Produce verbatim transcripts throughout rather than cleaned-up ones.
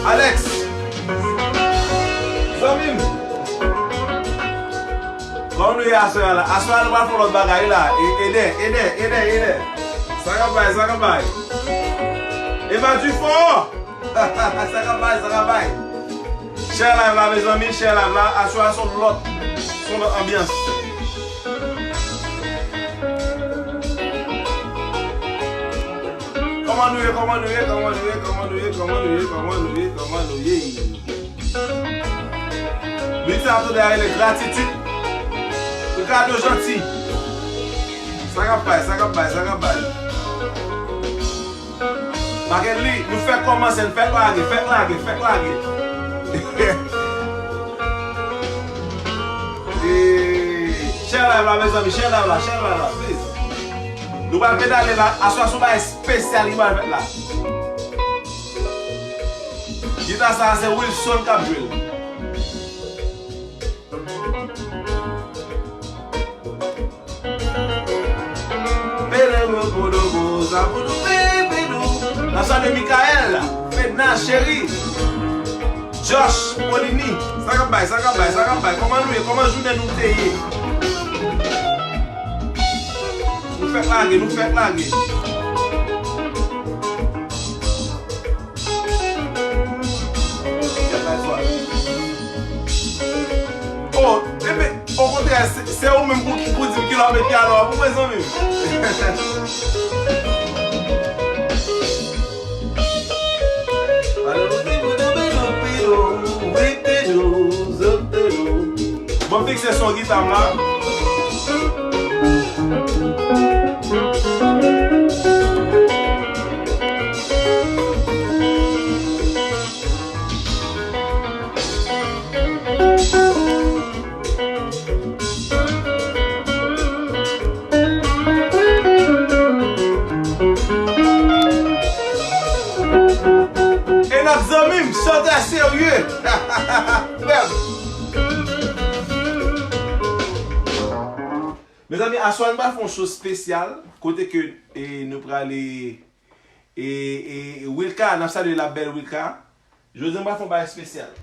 Alex! Zanmi m! Kòman nou ye aswè a la? Aswè a nou pral fè yon lòt bagay la. E, Eden, Eden, Eden, Eden. Sa k ap bay, sa k ap bay. Eva Dufort! Sa k ap bay, sa k ap bay. Share live la, mezanmi, share live la. Aswè a se yon lòt, se yon lòt anbyans. Kòman nou ye, kòman nou ye, kòman nou ye, kòman nou ye, kòman nou ye, kòman nou ye, kòman nou ye? Li sa ap tande a rele gratitid. Ricardo Gentil. Sa k ap bay, sa k ap bay, sa k ap bay. Makenly, nou fèk kòmanse, nou fèk lage, fèk lage, fèk lage. E, share live la, mezanmi, share live la, share live la, please. Nou pral pedale la, aswè se yon bagay espesyal ki pral fèt la. Gita sa a se Wilson k ap jwe l. N ap salye Michael, Fedna, Cheri, Josh, Polini. Sa k ap bay, sa k ap bay, sa k ap bay. Kòman nou ye? Kòman jounen nou te ye? Nou fèk lage, nou fèk lage. Oh, ebyen, okontrè, se, se ou menm pou, pou di m kilè w ap met pyano a pou mwen, zanmi m. Bon, fikse son gita m la. Enock zanmi m, chantè serye. Frè m. Mezanmi, aswè a nou pral fè yon show espesyal, kote ke, e, nou prale, e, e, Wilka, n ap salye la bèl Wilka. Jodi a, m pral fè yon bagay espesyal.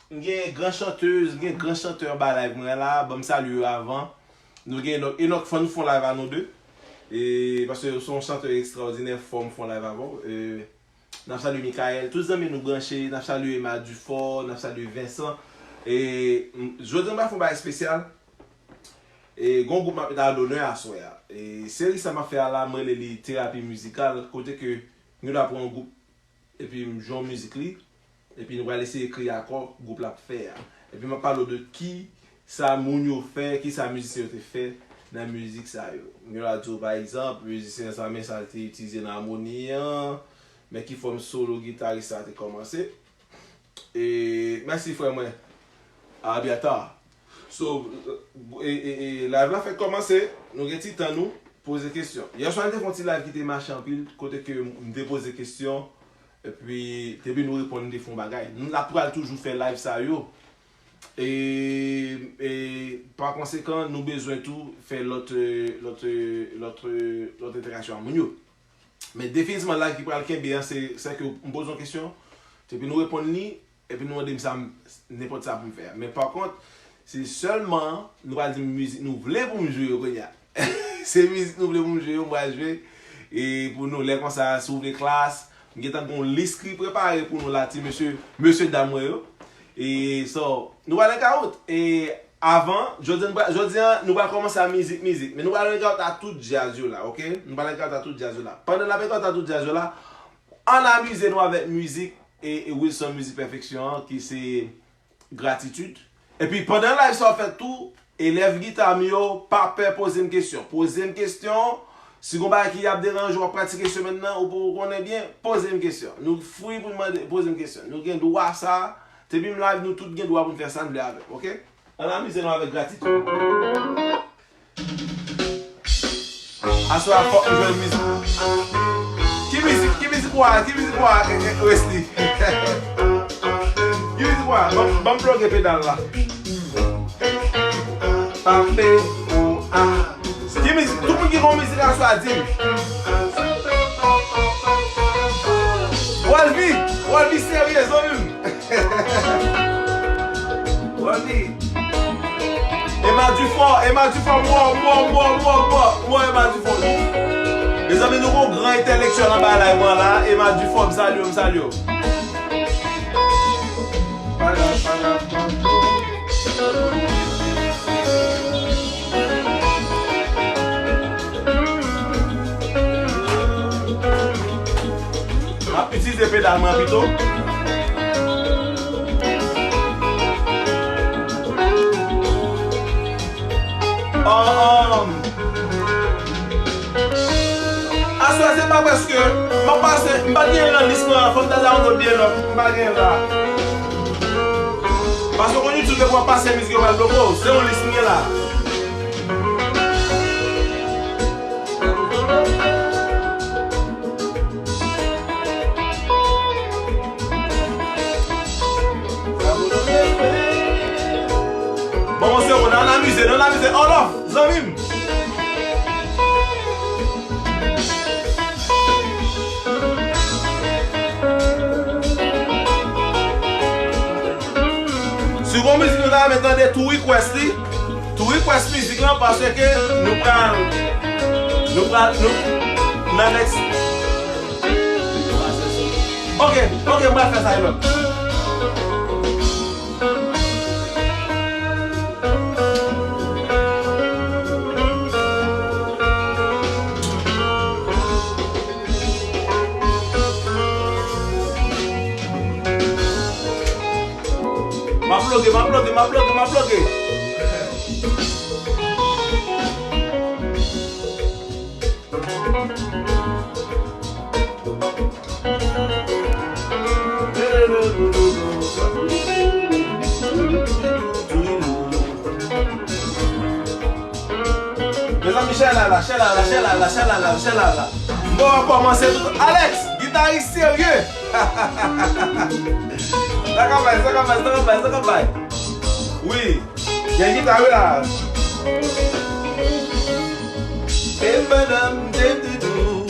M gen gran chantèz, m gen gran chantè anba live mwen la, ban m salye yo avan. Nou gen Enock, Enock, fò nou fè yon live a nou de. E, paske se yon chantè ekstraòdinè, fò m fè yon live avè w. E, n ap salye Michael, tout zanmi nou branche, n ap salye Emma Dufort, n ap salye Vincent. E, m, jodi a, m pral fè yon bagay espesyal. E, gen yon gwoup m ap met a lonè aswè a. E, seri sa m ap fè a la, m rele li terapi mizikal, kote ke nou ta pran yon gwoup epi m jwe yon mizik li, epi nou pral eseye kreye akò gwoup la ap fè a. Epi m ap pale w de ki sa moun yo fè, ki sa mizisyen yo te fè nan mizik sa yo. Yo la di w, pa egzanp, mizisyen sa, men sa l te itilize nan amoni an, men ki fòm solo gitaris la te kòmanse. E, mèsi frè mwen, Abiatar. So, e, e, e, live la fèk kòmanse, nou gen ti tan nou poze kesyon. Yè swa, n te fè yon ti live ki te mache anpil, kote ke m te poze kesyon, epi, depi nou reponn, n te fè yon bagay. Nou la pral toujou fè live sa yo. E, e, pa konsekan, nou bezwen tou fè lòt, e, lòt, e, lòt, e, lòt entèraksyon ak moun yo. Men definitivman, live ki pral kenbe an, se, se ke m poze yon kesyon, epi nou reponn li, epi nou mande m sa m, nenpòt sa pou m fè a. Men pa kont, se sèlman, nou pral di m mizik nou vle pou m jwe yo kounye a. Se mizik nou vle pou m jwe yo, m pral jwe. E pou nou, lè konsa, si w vle klas, m gentan gen yon lis ki prepare pou nou la, ti mesye, mesye dam mwen yo. E, so, nou pral nan kawout. E, avan, jodi a, nou pral, jodi a, nou pral kòmanse a mizik, mizik. Men nou pral nan kawout a tout djaz yo la, oke? Nou pral nan kawout a tout djaz yo la. Pandan n ap nan kawout a tout djaz yo la, ann amize nou avèk mizik e, e Wilson Mizik Pèfeksyon an, ki se Gratitid. Epi pandan live sa ap fèt tou, elèv gita m yo, pa pè poze m kesyon. Poze m kesyon, si gon bagay ki ap deranje w, w ap pratike semèn nan, ou poko konnen byen, poze m kesyon. Nou free pou n mande, poze m kesyon. Nou gen dwa sa, depi m live, nou tout gen dwa pou n fè sa n vle avè l, oke? Ann amize nou avèk Gratitid. Aswè a fòk nou jwenn mizik. Ki mizik, ki mizik ou a, ki mizik ou a, eh, eh, Wesley? Ki mizik ou a? Ban m, ban m ploge pedal la. Pape ou a. Ki mizik? Tout moun ki gon mizik aswè a, di m. Walvi, Walvi serye, zanmi m. Oh, Emma Dufort, wow, wow, wow, wow, wow, wow, Emma Dufort. Mezanmi, nou gon gran entèlektyèl anba live mwen la. Emma Dufort, m salye w, m salye w. M ap itilize pedal mwen pito. Um, aswè se pa prèske, m ap pase, m pa gen nan lis mwen an, fò m ta download byen lòt, m pa gen la. Paske w konn YouTube, depi w ap pase mizik, yo pral bloke w. Se yon lis m gen la. Bon, se bon, ann amize, ann amize. All off, zanmi m. Si gon mizik nou ta renmen tande, tou request li. Tou request mizik lan, paske nou pral, nou pral, nou, nan next. Ok, ok, m pral fè sa yon lòt. M ap loge, m ap loge, m ap loge, m ap loge. Mezanmi, chèla la, chèla la, chèla la, chèla la, chèla la. M bon, an kòmanse tout. Alex, gitaris serye. Sa ka bay, sa ka bay, sa ka bay, sa ka bay. Wi. Gen gita wi la. E madanm te doudou.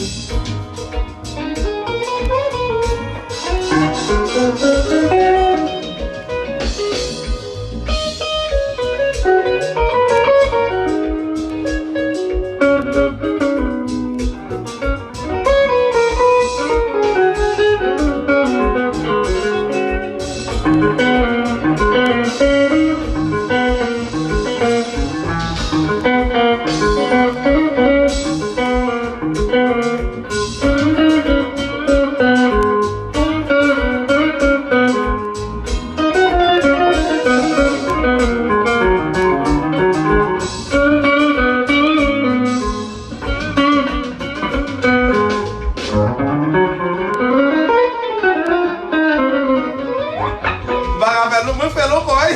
M pa ka fè l non, mwen fè l ankò wi.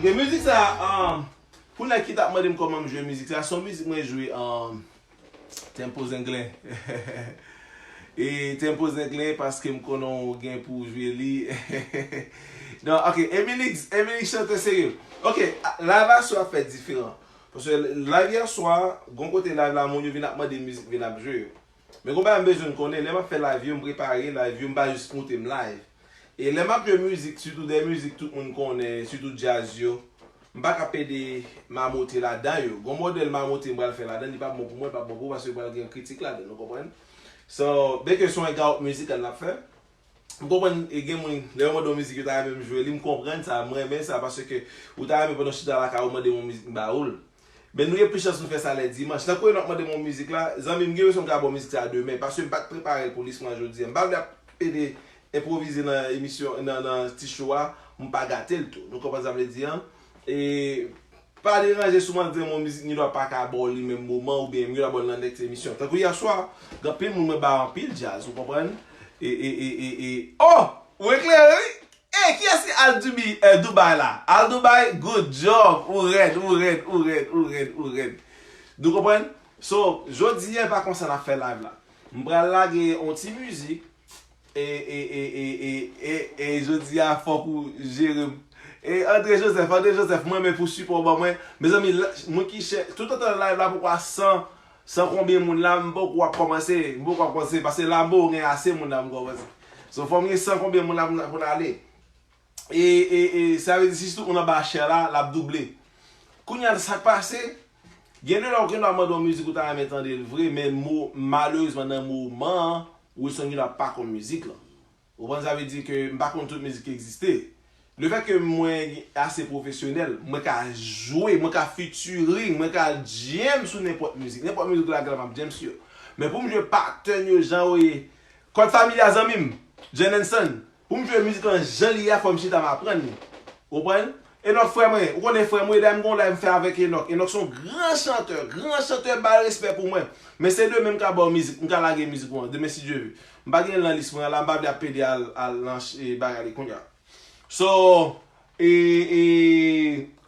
Ok, mizik sa, um, pou nèg ki t ap mande m kòman m jwe mizik sa, se yon mizik mwen jwe, um, Tempo Zenglen. E Tempo Zenglen, paske m konnen w gen pou w jwe li. Non, ok, Emilix, Emilix chante serye. Ok, live aswè ap fè diferan. Paske live yèswa, gon kote live la, moun yo vin ap mande m mizik, vin ap jwe yo. Men gon bagay m bezwen konnen, lè m ap fè live yo, m prepare live yo, m pa jis moute m live. E lè m ap jwe mizik, sitou de mizik tout moun konnen, sitou djaz yo, m pa ka pede mamote ladan yo. Gon modèl mamote m pral fè ladan, li p ap bon pou mwen, li p ap bon pou ou, paske pral gen kritik ladan, nou konprann? So, byenke se yon hangout mizikal n ap fè, m konprann, e gen moun, lè yo mande yon mizik, yo ta renmen m jwe li, m konprann sa, m renmen sa, paske ou ta renmen pandan w chita lakay ou, mande m yon mizik, m ba ou l. Men nou gen plis chans nou fè sa lè dimanch. Tankou lè n ap mande m yon mizik la, zanmi m, gen yon jan m ka ba w mizik sa a demen, paske m pa t prepare l pou lis mwen jodi a. M pa vle ap pede enpwovize nan emisyon, nan, nan ti show a, m pa gate l tou. Nou konprann sa m vle di a? E pa deranje si w mande m yon mizik, m gendwa pa ka ba w li menm moman, oubyen m gendwa ba w l nan nèks emisyon. Tankou yèswa, gen anpil moun mwen ba anpil djaz, ou konprann? E, e, e, e, e, oh! Ou eklere, wi. E, kiyès ki al Dubai, eh, Dubai la? Al Dubai, good job. Ou rèd, ou rèd, ou rèd, ou rèd, ou rèd. Nou konprann? So, jodi a, e pa konsa n ap fè live la. M pral lage yon ti mizik. E, e, e, e, e, e, e, jodi a, fòk ou jere m. E, André Joseph, André Joseph, mwen men pou sipò w ban mwen. Mezanmi, la, moun ki chè, toutotan live la poko a san, san konbyen moun la, m poko ap kòmanse, m poko ap kòmanse, paske la m poko gen ase moun la pou m kòmanse. So, fò m gen san konbyen moun la pou n, pou n ale. E, e, e, sa vle di, si tout moun anba chè la, l ap double. Kounye a, sa k pase, gen de lè ou gen dwa mande yon mizik ou ta renmen tande l vre, men mo, malerezman, nan moman an, Wilson gen dwa pa konn mizik lan. Ou konprann, sa vle di ke m pa konn tout mizik ki egziste. Lefètke mwen ase pwofesyonèl, mwen ka jwe, mwen ka featuring, mwen ka jam sou nenpòt mizik. Nenpòt mizik ou lage la, m ap jam sou yo. Men pou m jwe pattern yo, jan yo ye, kòd familya zanmi m, John Henson, pou m jwe mizik lan jan li ye a, fò m chita m aprann li. Ou konprann? Enock frè mwen, ou konnen frè mwen, dayè m gon live m fè avèk Enock. Enock se yon gran chantè, gran chantè, ba respè pou mwen. Men se demen m ka ba w mizik, m ka lage mizik ou an, demen si Dye ve. M pa gen l nan lis mwen an la, m pa vle ap pede al, al nan ch-, e, bagay li kounye a. So, e, e,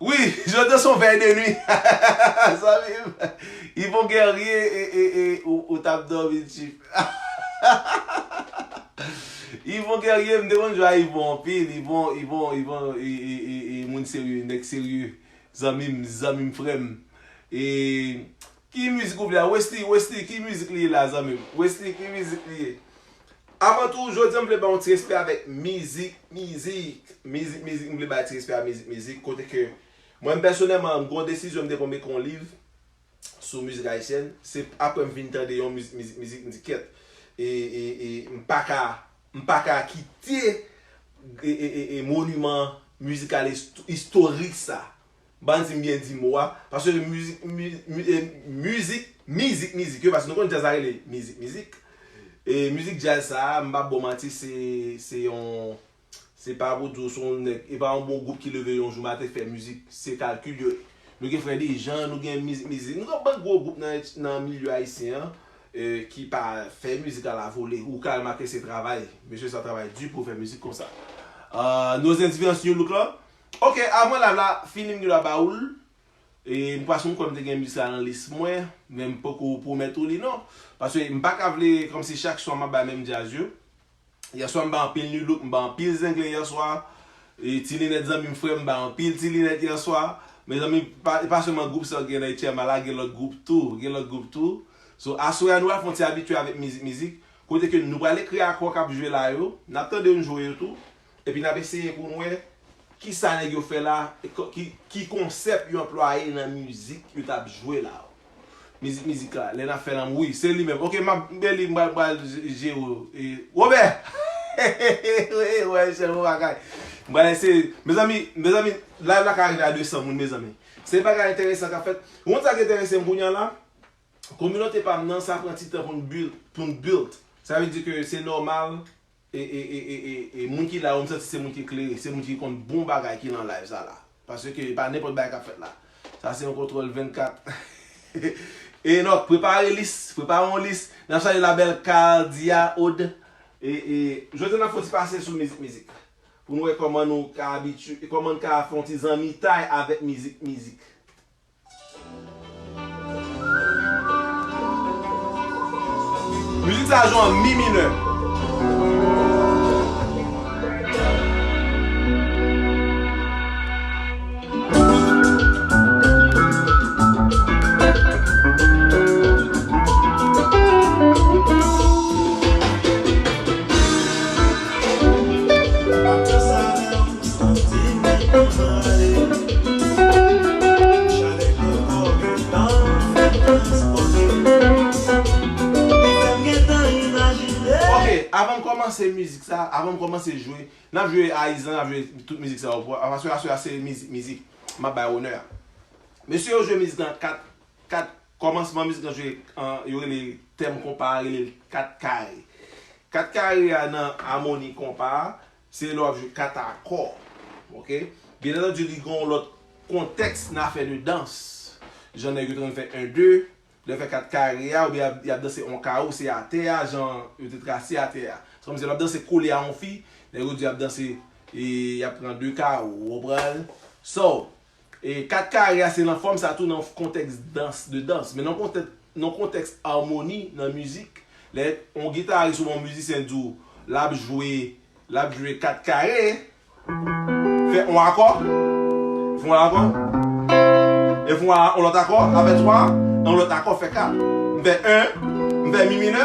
wi, jodi a se yon vèy de nwi. Zanmi m, Yvon Guerrier, e, e, e, ou, ou t ap dòmi, Chief. Yvon Guerrier, m te konn jwe a Yvon anpil. Yvon, Yvon, Yvon, e, e, e, e, moun serye, nèg serye. Zanmi m, zanmi m, frè m. E, ki mizik ou vle a? Wesley, Wesley, ki mizik li ye la, zanmi m? Wesley, ki mizik li ye? Avan tou, jodi a m vle ba yon ti respè avèk mizik, mizik, mizik, mizik, m vle ba ti respè a mizik, mizik, kote ke mwen pèsonèlman, m gon desizyon m te pran, m ekri yon liv sou mizik ayisyèn, se apre m vin tande yon mizik, mizik, mizik, m di kèt, e, e, e, m pa ka, m pa ka kite, e, e, e, e, moniman mizikal ist-, istorik sa. Ban di m byen di mo a, paske mizik, mi-, mi-, e, mizik, mizik, mizik yo, paske nou konn djaz la rele mizik, mizik. E mizik djaz sa a, m p ap ba w manti, se, se yon, se pa pou di w se yon nèg, e pa yon bon gwoup ki leve yon jou maten fè mizik, se kalkil yo. Nou gen Frè Dejan, nou gen mizik, mizik. Nou gen bann gwo gwoup nan, nan milye ayisyen an, e, ki pa fè mizik alavole. Ou ka remake se travay. Mesye sa travay di pou fè mizik konsa. Ah, nou zen diferans New Look lan. Ok, avan live la fini, m gen dwa ba ou l. E m kwè si m kwè m te gen mizik la nan lis mwen, men m poko pwomèt ou li non. Paske m pa ka vle kòmsi chak swa m ap bay menm djaz yo. Yèswa m bay anpil New Look, m bay anpil Zenglen yèswa. E Ti Linèt zanmi m, frè m, m bay anpil Ti Linèt yèswa. Mezanmi, pa, e pa sèlman gwoup sa gen nan H M A la, gen lòt gwoup tou, gen lòt gwoup tou. So, aswè a nou pral fè yon ti abitye avèk mizik, mizik. Kote ke nou pral ekri akò k ap jwe la yo, n ap tande yo, nou jwe yo tou. Epi n ap eseye pou n wè kisa nèg yo fè la, e ko-, ki, ki konsèp yo anplwaye nan mizik yo t ap jwe la. Mizik, mizik la, lè n ap fè lanmou, wi, se li menm. Ok, m ap, m bèli, m pral, m pral je-, jere w. E, Robè! Wi, Michel, bon bagay. M pral eseye. Mezanmi, mezanmi, live la ka rive a de san moun, mezanmi. Se bagay enteresan k ap fèt. Ou konn sa ki enterese m kounye a la? Kominote pa m nan, sa pran ti tan pou n build, pou n build. Sa vle di ke se nòmal, e, e, e, e, e, e moun ki la yo, m santi se moun ki klere, se moun ki konn bon bagay ki nan live sa la. Paske e pa nenpòt bagay k ap fèt la. Sa se yon kontwòl vennkat. Enock, prepare lis, prepare yon lis. N ap salye la bèl Cardia Aude. E, e, jodi a n ap fè yon ti pase sou mizik, mizik. Pou n wè kòman nou ka abitye, kòman n ka fè yon ti zanmitay avèk mizik, mizik. Mizik sa jwe an mi minè. Ok, avan m kòmanse mizik sa, avan m kòmanse jwe, n ap jwe Ayizan, n ap jwe tout mizik sa yo. Aswè, aswè a se mizik, mizik. M ap bay onè a. Mesye yo jwe mizik lan kat, kat, kòmansman mizik lan jwe, an, yo rele tèm konpa a, rele l kat kare. Kat kare a nan amoni konpa a, se lè w ap jwe kat akò. Ok? Byen antandi, li gen yon lòt kontèks nan afè de dans. Jan nèg yo te konn fè en de, lè yo fè kat kare a, oubyen y ap, y ap danse yon kawo, se atè a, jan yo te trase atè a. Se kòmsi lè w ap danse kole a yon fi, Nèg yo di y ap danse, e, y ap pran de kawo, w konprann? So, e, kat kare a se nan fòm sa tou nan kontèks dans, de dans. Men nan kontèks, nan kontèks amoni, nan mizik, lè yon gitaris oubyen yon mizisyen di w l ap jwe, l ap jwe kat kare, fè yon akò, fè yon akò, e fè yon a-, yon lòt akò, avè twa, yon lòt akò, fè kat. M fè en, m fè mi minè,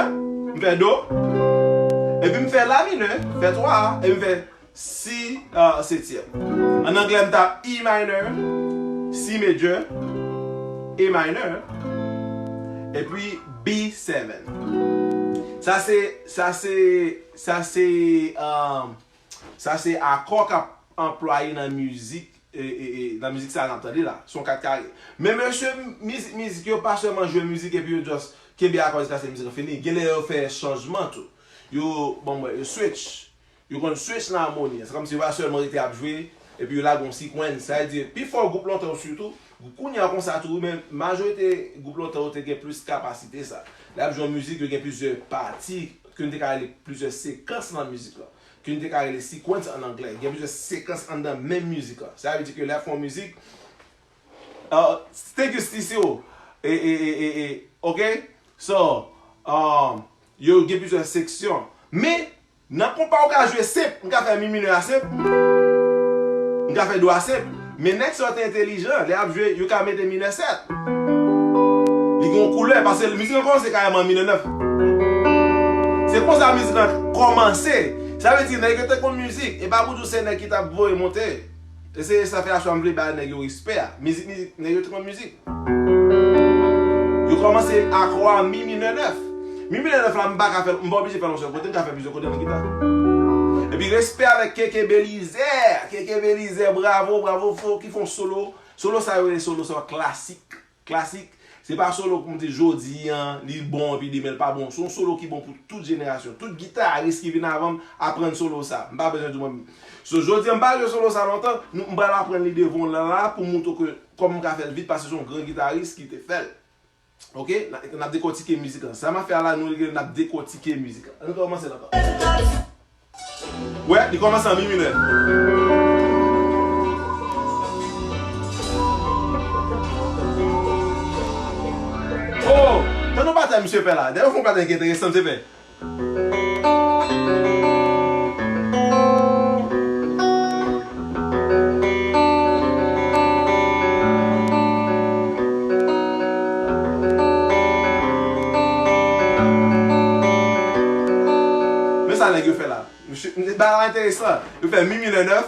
m fè do, epi m fè la minè, fè twa, epi m fè si, euh, setyèm. An anglè, m t ap E minor, C major, A minor, epi B seven. Sa se, sa se, sa se, euh, sa se akò k ap anplwaye nan mizik, e, e, e, nan mizik sa n ap tande la. Se yon kat kare. Men mesye mizik, mizik yo pa sèlman jwe mizik epi yo just kenbe akò jiskaske mizik lan fini. Genlè yo fè chanjman tou. Yo, bon, mwen, yo switch. Yo konn switch nan amoni an. Se kòmsi yo pa sèlman rete ap jwe, epi yo lage yon sequence. Sa vle di, pifò gwoup lontan yo sitou, kounye a konsa tou, men majorite gwoup lontan yo te gen plis kapasite sa. Lè y ap jwe yon mizik, yo gen plizyè pati, ke n te ka rele plizyè sekans nan mizik lan. Ke n te ka rele sequence an anglè. Gen plizyè sekans anndan menm mizik lan. Sa vle di ke lè y ap fè yon mizik, uh, take it easy, oh. E, e, e, e, e, ok? So, um, yo gen plizyè seksyon. Men, nan konpa ou ka jwe senp, m ka fè mi minè a senp, m ka fè do a senp. Men nèg sa yo te entelijan, lè y ap jwe, yo ka mete minè sèt. Li gen yon koulè, paske mizik lan kòmanse kareman minè nèf. Se konsa mizik lan kòmanse. Sa vle di, nèg yo te konn mizik, e pa pou di w se nèg ki t ap voye monte. E se sa fè aswè a m vle bay nèg yo respè a. Mizik, mizik, nèg yo te konn mizik. Yo kòmanse akò a mi minè nèf. Mi minè nèf la, m pa ka fè l, m pa oblije fè l yon sèl kote, m ka fè plizyè kote nan gita. Epi respè avèk Keke Belizaire. Keke Belizaire, bravo, bravo, fò ki fè yon solo. Solo sa yo rele solo sa yo klasik. Klasik. Se pa solo pou m di jodi an, li bon epi demen l pa bon. Se yon solo ki bon pou tout jenerasyon. Tout gitaris ki vin avan m aprann solo sa. M pa bezwen di w mwen. So, jodi an, m pa jwe solo sa lontan, nou, m pral aprann li devan w la, la, pou m montre w ke kòman m ka fè l vit, paske se yon gran gitaris ki te fè l. Ok? N a, n ap dekòtike mizik lan. Sa m ap fè a la, nou rele n ap dekòtike mizik lan. Ann kòmanse l ankò. Wè, li kòmanse an mi minè. Oh! Tande yon batay misye fè la. Dèyè, fè yon batay ki enteresan, misye fè. Men sa nèg yo fè la. Misye, bagay la enteresan. Yo fè mi minè nèf.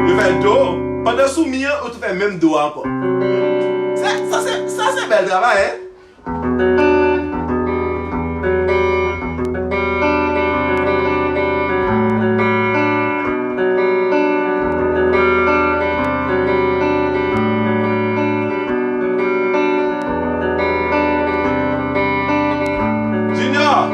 Yo fè do. Pandan sou mi an, yo tou fè menm do a ankò. Sa, sa se, sa se bèl travay, en. Junior!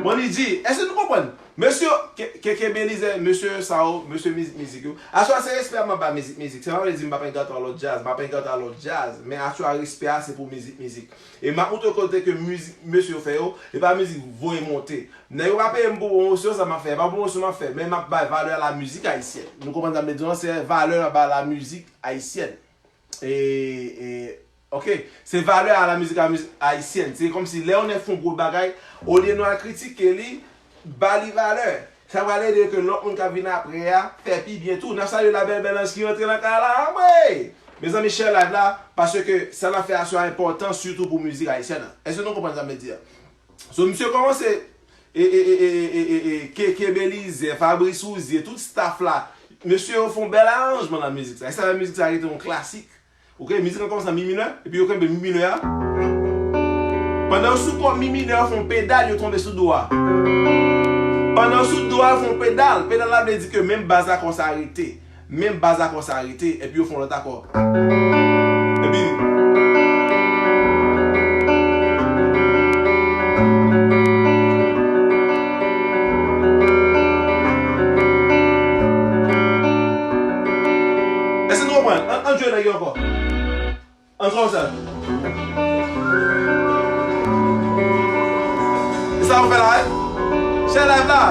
Bon, li di, èske nou konprann? Mesye, Ke-, Keke Belizaire, mesye sa yo, mesye mizik, mizik yo. Aswè a se respè a m ap ba mizik, mizik. Sa pa vle di m pa pran gato a lòt djaz, m pa pran gato a lòt djaz. Men aswè a respè a se pou mizik, mizik. E m ap montre w kote ke mizik, mesye yo fè yo, e pa mizik voye monte. Nèg yo pa peye m pou pwomosyon sa m ap fè, e pa pwomosyon m ap fè, men m ap bay valè a la mizik ayisyèn. Nou konprann sa m vle di w, se valè a ba la mizik ayisyèn. E, e, ok, se valè a la mizik, a mizik ayisyèn. Se kòmsi lè yon nèg fè yon gwo bagay, olye nou al kritike li, ba li valè. Sa pral ede ke lòt moun k ap vin apre a fè pi byen tou. N ap salye la bèl bèl anj ki rantre nan kay la, anmwey! Mezanmi, share live la, paske sa n ap fè aswè a enpòtan, sitou pou mizik ayisyèn nan. Èske nou konprann sa m vle di a? So, misye kòmanse, e, e, Keke Belizaire, Fabrice Rouzier, tout staff la, mesye yo fè yon bèl aranjman nan mizik sa. E sa fè mizik sa rete yon klasik. Ok, mizik lan kòmanse an mi minè, epi yo kenbe mi minè a. Pandan yo sou kò mi minè, yo fè yon pedal, yo tonbe sou do a. Pandan yo sou do a, yo fè yon pedal. Pedal la vle di ke menm baz akò sa rete. Menm baz akò sa rete, epi yo fè yon lòt akò. Epi. Èske nou konprann? Ann, ann jwe nèg yo ankò. Ann konsa. E sa yo fè la, wi. Chè live la!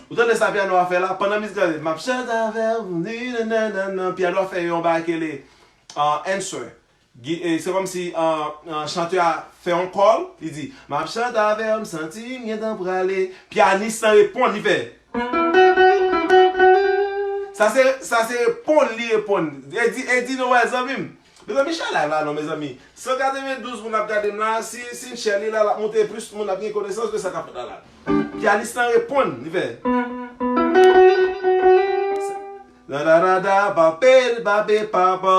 Ou tande sa pyano a fè la? Pandan mizik la, m ap chante avè w, ni, nan, nan, nan, nan, pyano a fè yon bagay ki rele, uh, answer. Gi-, e, se kòmsi, uh, uh, chantè a fè yon call, li di, "M ap chante avè w, m santi m gentan prale." Pyanis lan reponn, li fè. Sa se, sa se reponn, li reponn. Edi, Edi Noël, zanmi m. Mezanmi, chè live la non, mezanmi. San katrevendouz moun ap gade m la, si, si n share li la, l ap monte plis moun ap gen konesans de sa k ap fèt la la. Pyanis lan reponn, li fè. Da, da, da, da, pa pe, pa pe, pa pa.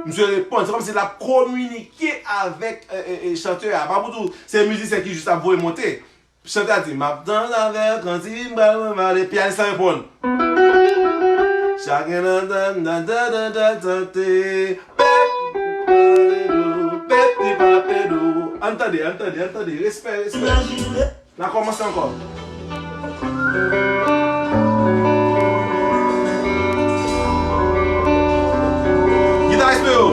Misye reponn, se kòmsi l ap kominike avèk, e, e, e, chantè a. Pa pou tou, se mizisyen ki jis ap voye monte. Chantè a di, "M ap danse avè w, kanti m pral pale." Pyanis lan reponn. Chacun entend, da, da, da, da, tante. Pep, pep, pep, pep. Ann tande, ann tande, ann tande. Respè, respè. N a kòmanse ankò. Gitaris mwen yo.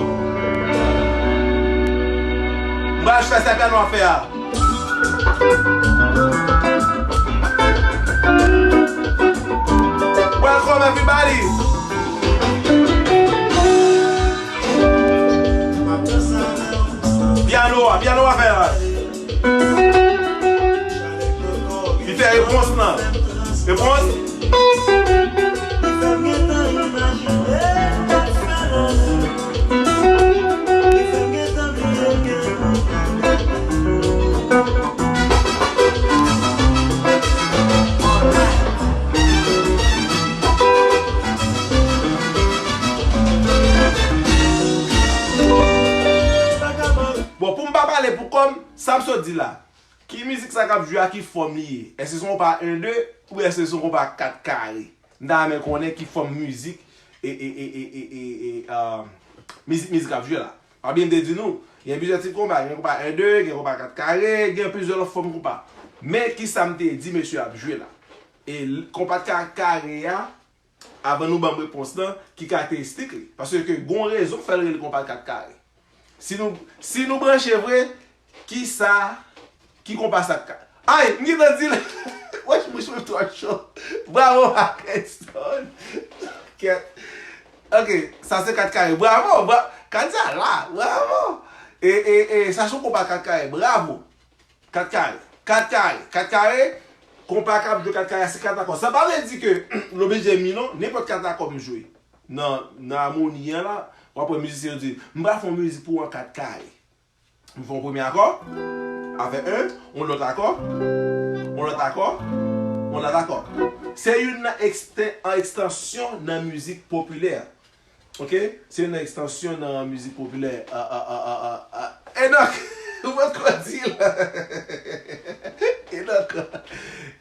M pral fè sa pyano a fè a. Welcome everybody. Pyano a, pyano a fè la. Li fè repons lan. Repons. Bon, pou m pa pale pou kò m, sa m sot di la. Ki mizik sa k ap jwe a, ki fòm li ye? Èske se yon konpa en de oubyen èske se yon konpa kat kare? M ta renmen konnen ki fòm mizik e, e, e, e, e, e, e, ah, mizik, mizik ap jwe la. Pabliye m te di nou, gen plizyè tip konpa, gen konpa en de, gen konpa kat kare, gen plizyè lòt fòm konpa. Men ki sa m te di mesye ap jwe la? E l-, konpa kat kare a, avan nou ban m repons lan, ki karakteristik li? Paske gon rezon fè l rele konpa kat kare. Si nou, si nou branche vre, ki sa, ki konpa sa ka? Ay, m gentan di l. Wèch, mouch mwen twò cho. Bravo, Mackenson. Kèt. Ok, sa se kat kare. Bravo, bra-, Katia la, bravo. E, e, e, sa se yon konpa kat kare. Bravo. Kat kare. Kat kare. Kat kare. Konpa k ap jwe kat kare a, se kat akò. Sa pa vle di ke l oblije mi non. Nenpòt kat akò m jwe. Nan, nan amoni an la, w ap wè mizisyen yo di, "M pral fè yon mizik pou w an kat kare." M fè yon premye akò, avè en, yon lòt akò, yon lòt akò, yon lòt akò. Se youn nan eksten-, an ekstansyon nan mizik popilè. Ok? Se youn nan ekstansyon nan mizik popilè. A, a, a, a, a, a. Enock! Ou poko di l. Enock.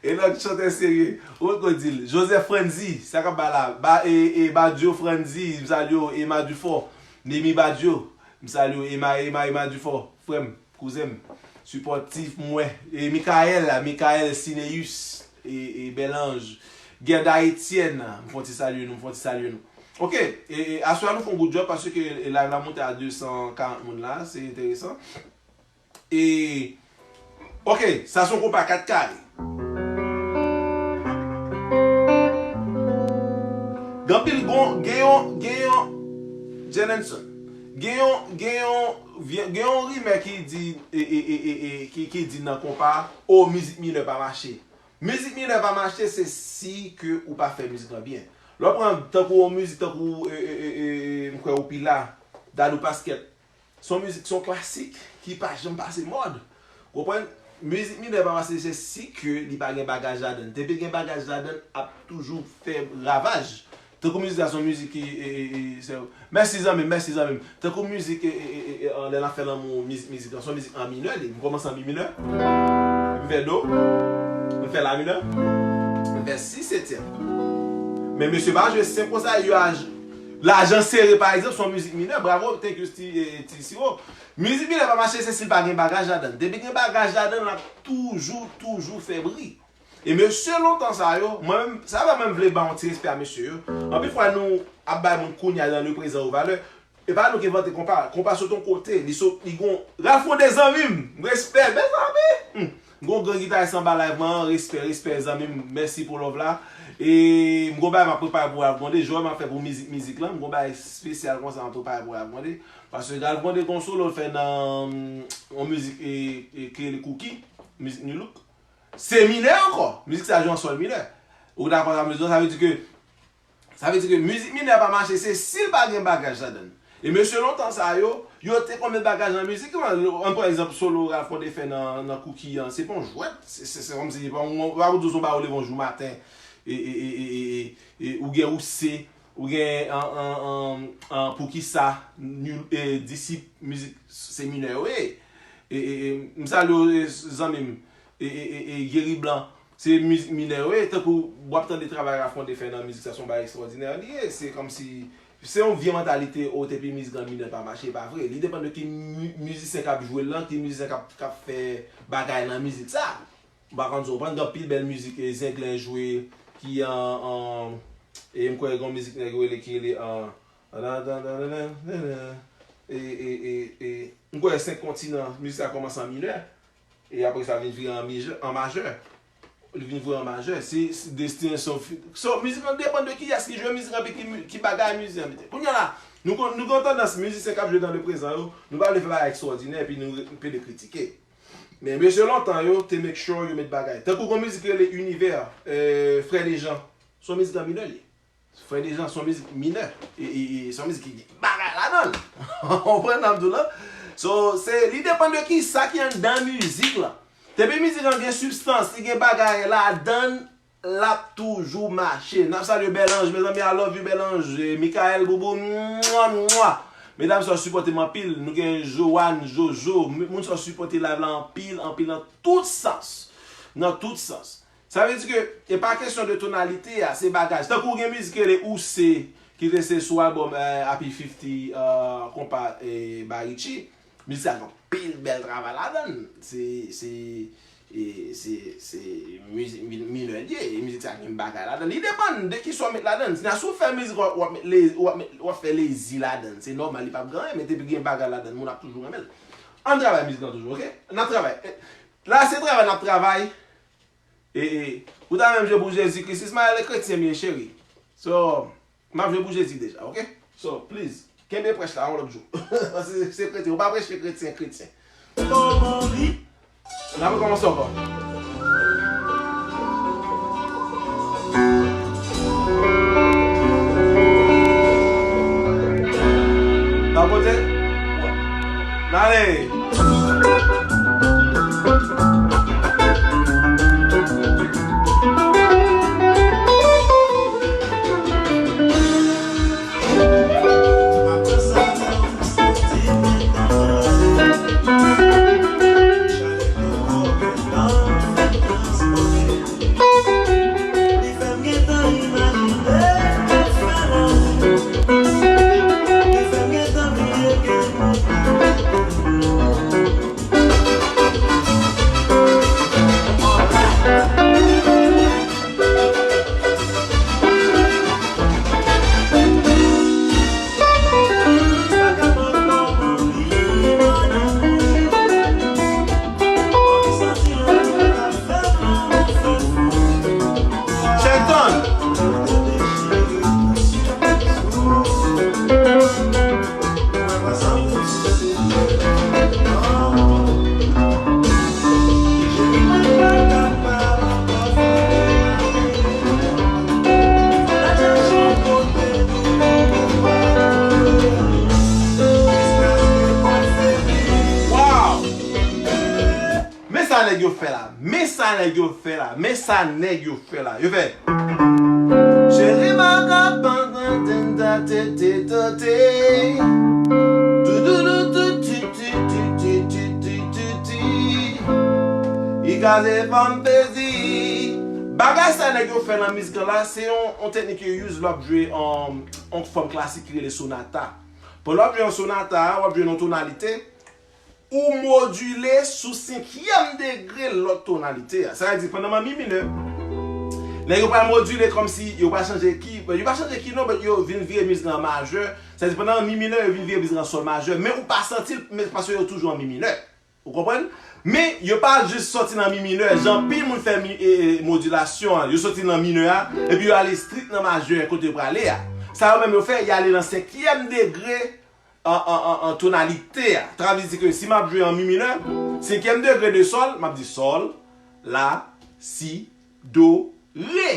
Enock, chantè serye. Ou poko di l. Joseph Frandy, sa k ap bay la? Ba, e, e, Badio Frandy, m salye w, Emma Dufort, Nemy Badio, m salye w, Emma, Emma, Emma Dufort, frè m, kouzen m, sipòtif mwen. E Michael la, Michael Cineus, e, e Belange, Gerda Etienne, m fè yon ti salye nou, m fè yon ti salye nou. Ok, e, e, aswè a nou fè yon good job paske, e, live la monte a de san karant moun la, se enteresan. E, ok, sa se yon konpa kat kare. Gen anpil gon, gen yon, gen yon, Jenenson. Gen yon, gen yon, gen yon rimè ki di, e, e, e, e, e, ki, ki di nan konpa, o, mizik minè pa mache. Mizik minè pa mache, se si ke ou pa fè mizik lan byen. Lè w pran tankou yon mizik, tankou, e, e, e, e, e, m kwè Opila, Dadou Pasquet. Se yon mizik, se yon klasik ki pa janm pase mòd. Ou konprann? Mizik minè pa mache, se si ke li pa gen bagaj ladan l. Depi gen bagaj ladan l, ap toujou fè ravaj. Tankou mizik la, se yon mizik ki, e, e, e, se, mèsi zanmi m, mèsi zanmi m. Tankou mizik, e, e, e, e, e, lè n ap fè lanmou, mizik, mizik lan, se yon mizik an minè, li. M kòmanse an mi minè, epi m fè do. M fè la minè, m fè si setyèm. Men mesye pa jwe senp konsa, yo aj-, lajan sere pa egzanp, se yon mizik minè. Bravo, thank you, Ti, eh, Ti Siro. Mizik minè pa mache, se si l pa gen bagaj ladan l. Depi gen bagaj ladan l, l ap toujou, toujou fè bri. E mesye lontan sa yo, mwen menm, sa fè mwen vle ba yon ti respè a mesye yo. Anpil fwa nou ap bay moun kounye a nan le prezan yo valè. E pa nou ki envante konpa. Konpa sot yon kote, li sot, li gon. Ralph Condé zanmi m, respè, mezanmi. Hmm. M gon gran gitaris anba live mwen an, respè, respè zanmi m, mèsi pou love la. E m gon bagay m ap prepare pou Ralph Condé, jwè m ap fè pou mizik, mizik lan, m gon bagay espesyal konsa m ap prepare pou Ralph Condé. Paske Ralph Condé gon solo l fè nan, mm, yon mizik, e, e, ki rele Cookie, mizik Nu Look. Se minè ankò. Mizik sa jwe an sòl minè. Ou dakò sa m di w? Sa vle di ke, sa vle di ke mizik minè pa mache, se si l pa gen bagaj ladan l. E mesye lontan sa yo, yo te konn met bagaj nan mizik lan. Ann pran egzanp solo Ralph Condé fè nan, nan Cookie an. Se pa yon jwèt. Se, se, se kòmsi se pa yon, w ap di w se yon bagay ou leve yon jou maten. E, e, e, e, e, e, e, ou gen ou se, ou gen an, an, an, an, poukisa, e, disip, mizik, se minè yo ye. E, e, e, m salye w, e, zanmi m. E, e, e, e, Geri Blan, se mizik minè yo ye, tankou w ap tande travay Ralph Condé fè nan mizik sa, se yon bagay ekstwòdinè li ye, se kòmsi, se yon vye mantalite, o, depi mizik lan minè pa mache, e pa vre. Li depann de ki mi-, mizisyen k ap jwe l lan, ki mizisyen k ap, k ap fè bagay nan mizik sa. M pa konn si w konprann, gen anpil bèl mizik, e, Zenglen jwe, ki an, an, e m kwè gen yon mizik nèg yo rele, ki rele, an, e, e, e, e, m kwè Senk Kontinan, mizik sa kòmanse an minè. E apre sa vin vire an mijè, an majè. Li vin vire an majè. Se, se destinasyon fi-, so, mizik lan depann de kiyès ki jwe mizik lan, epi ki mi-, ki bagay mizik lan mete. Kounye a la, nou kon-, nou gen tandans, mizisyen k ap jwe nan le prezan yo, nou pa vle fè bagay ekstwòdinè, epi nou re-, nou pede kritike. Men mesye lontan yo, te make sure yo met bagay. Tankou gon mizik rele Univers, e, Frè Dejan. Se yon mizik an minè li. Frè Dejan, se yon mizik minè. E, e, e, se yon mizik ki gen bagay ladan l. Ou konprann sa m di w lan? So, se, li depann de kisa ki anndan mizik lan. Depi mizik lan gen sibstans, li gen bagay ladan l, l ap toujou mache. N ap salye Bèlanj, mezanmi, I love you, Bèlanj. E, Michael Boubou, mwa, mwa. Medam sa yo sipòte m anpil. Nou gen Joanne, Jojo. M-, moun sa yo sipòte live la anpil, anpil nan tout sans. Nan tout sans. Sa vle di ke e pa kesyon de tonalite a, se bagaj. Tankou gen mizik ki rele Ou Se, ki te se sou albòm, eh, Happy fifty, eh, konpa, eh, Ba Richie. Mizik sa gen anpil bèl travay ladan l. Se, se, e, se, se mizik mi-, minè l ye. E mizik sa gen bagay ladan l. Li depann de kisa w met ladan l. Si w fè mizik, w ap, w ap met le-, w ap met, w ap fè lezi ladan l. Se nòmal, li p ap gen anyen, men depi gen bagay ladan l, moun ap toujou renmen l. Ann travay mizik lan toujou, oke? N ap travay. Eh, la, se travay n ap travay. E, e, ou ta menm jwe pou Jezi Kris. Ismaël e kretyen m ye, cheri. So, m ap jwe pou Jezi deja, oke? So, please, kenbe prèch la yon lòt jou. Paske se kretyen, ou pa preche kretyen, kretyen. N ap rekòmanse ankò. N ap pote. N ale. Shelton. Wow! Men sa nèg yo fè la. Men sa nèg yo fè la. Men sa nèg yo fè la. Yo fè. Cheri pa ka pantan tenta tete tote. Toudoudou touti ti ti ti ti ti ti ti. I ka se fanm plezi. Bagay sa nèg yo fè nan mizik lan la, se yon, yon teknik yo use lè w ap jwe, um, yon fòm klasik ki rele sonata. Pandan w ap jwe yon sonata, w ap jwe nan tonalite, ou modile sou senkyèm degre lòt tonalite a. Sa vle di, pandan m an mi minè, nèg yo pral modile kòmsi yo pral chanje ki, yo pa chanje ki non, but yo vin vire mizik lan an majè. Sa vle di, pandan an mi minè, yo vin vire mizik lan an sòl majè. Men ou pa santi l, men paske yo toujou an mi minè. Ou konprann? Men, yo pa jis sòti nan mi minè, jan anpil moun fè mi, e, e, modilasyon an. Yo sòti nan minè a, epi yo ale strik nan majè kote yo prale a. Sa yo menm yo fè, y ale nan senkyèm degre an, an, an, an tonalite a. Sa vle di ke si m ap jwe an mi minè, senkyèm degre de sòl, m ap di sòl, la, si, do, re.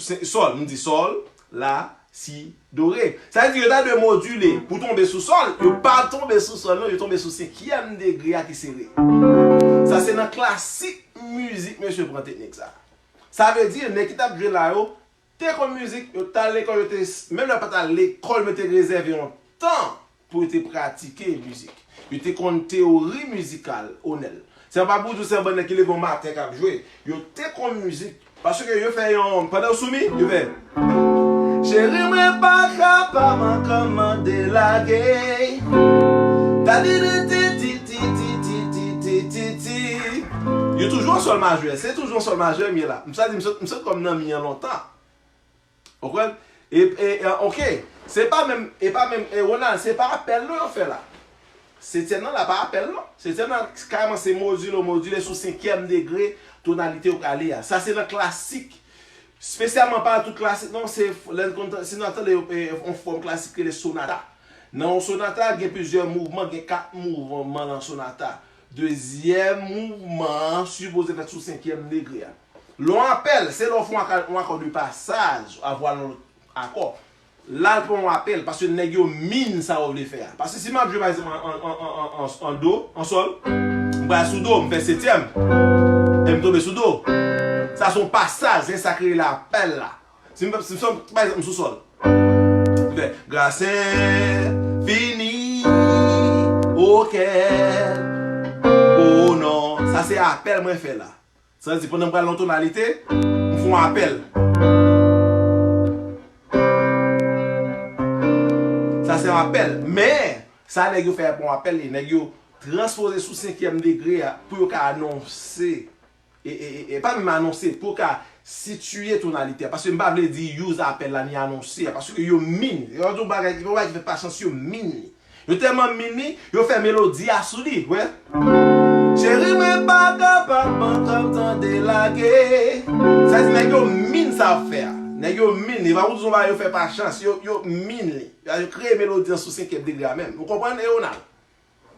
Se, sòl, m di sòl, la, si, do, re. Sa vle di yo ta dwe modile pou tonbe sou sòl, yo pa tonbe sou sòl non, yo tonbe sou senkyèm degre a ki se re. Sa se nan klasik mizik mesye pran teknik sa. Sa vle di nèg ki t ap jwe la yo, te konn mizik, yo t al lekòl, yo te, menm lè yo pa t al lekòl, men yo te rezève yon tan pou yo te pratike mizik. Yo te konn teyori mizikal, Onèl. Se pa pou di w se yon bann nèg ki leve yon maten k ap jwe. Yo te konn mizik. Paske yo fè yon, pandan yo sou mi, yo fè, cheri mwen pa ka pa man kòmande lage. Tadidititititititititi. Yo toujou an sòl majè. Se toujou an sòl majè m ye la. M sa di, m sot, m sot kòm nan mi an lontan. Ou konprann? E, e, e, ok. Se pa menm, e pa menm, e, Ronald, se pa apèl non yo fè la. Setyèm nan la pa apèl non. Setyèm nan kareman se modile, modile sou senkyèm degre tonalite yo prale a. Sa se nan klasik. Espesyalman pa tout klasik non, se f-, lè n konn tan-, si n ap tande, e, yon fòm klasik rele sonata. Nan yon sonata, gen plizyè mouvman, gen kat mouvman nan sonata. Dezyèm mouvman an sipoze fèt sou senkyèm degre a. Lè w apèl, se lè w fè yon aka-, yon akò de pasaj, avwa nan lòt akò. La, l pran yon apèl, paske nèg yo min sa w vle fè a. Paske si m ap jwe, pa egzanp, an, an, an, an, an, an do, an sòl, m pral sou do, m fè setyèm, e m tonbe sou do. Sa se yon pasaj, se sa k rele apèl la. Si m, si m, pa egzanp, m sou sòl. M fè, grasen fini, okè, o non. Sa se apèl mwen fè la. Sa vle di pandan m pral nan tonalite, m fè yon apèl. Sa se yon apèl. Men, sa nèg yo fè a pa yon apèl li. Nèg yo transpoze sou senkyèm degre a pou yo ka anonse. E, e, e, e pa menm anonse, pou yo ka sitiye tonalite a. Paske m pa vle di use apèl la ni anonse a. Paske yo min. Yo di yon bagay, yon bagay ki fèt pa chans, yo min li. Yo tèlman min li, yo fè melodi a sou li, wè. Cheri mwen pa kapab ankò tande lage. Sa di nèg yo min sa ap fè a. Nèg yo min li. Pa pou di se yon bagay yo fè pa chans, yo, yo min li. Yo kreye melodi an sou senkyèm degre a menm. Ou konprann, Leonard?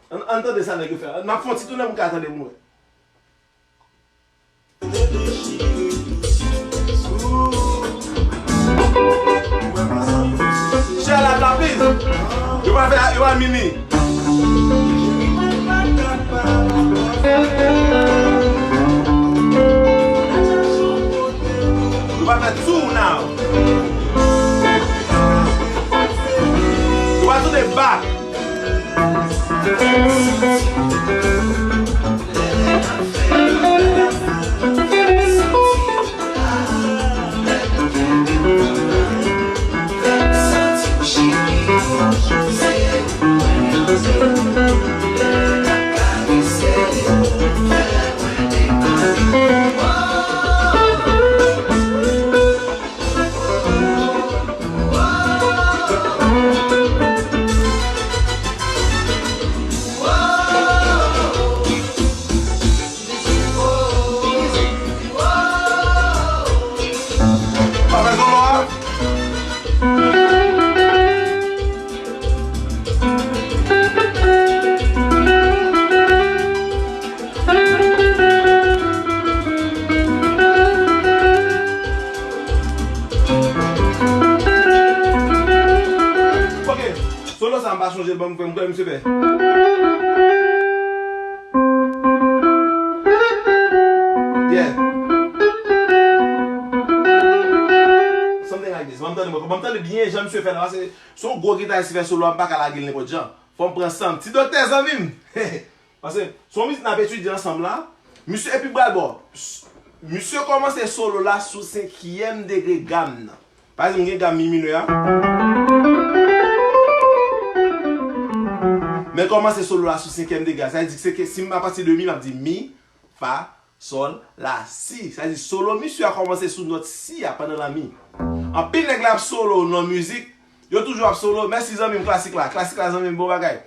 Ann, ann tande sa nèg yo fè a. N ap fè yon ti tounen pou n ka tande pou mwen. Share live la, please. Yo pa fè, yo pa mini. Yo pa fè two now. Yo pa tounen back. Ok, solo sa m pa chonje l, ban m kwè, m kwè misye fè. Yeah. Something like this. Ban m tande, ban m tande byen jan misye fè la, paske se yon gwo gitaris ki fè solo a, m pa ka lage l nenpòt jan. Fò m pran san m. Ti doktè zanmi m. Paske se yon mizik n ap etidye ansanm la. Misye epi bral bò. Misye kòmanse solo la sou senkyèm degre gam nan. Pa egzanp, gen gam mi minè a. Men kòmanse solo la sou senkyèm degre a. Sa vle di ke si m apati de mi, m ap di mi, fa, sòl, la, si. Sa vle di solo misye a kòmanse sou nòt si a pandan nan mi. Anpil nèg la ap solo nan mizik, yo toujou ap solo. Mèsi zanmi m, klasik la. Klasik la zanmi m, bon bagay.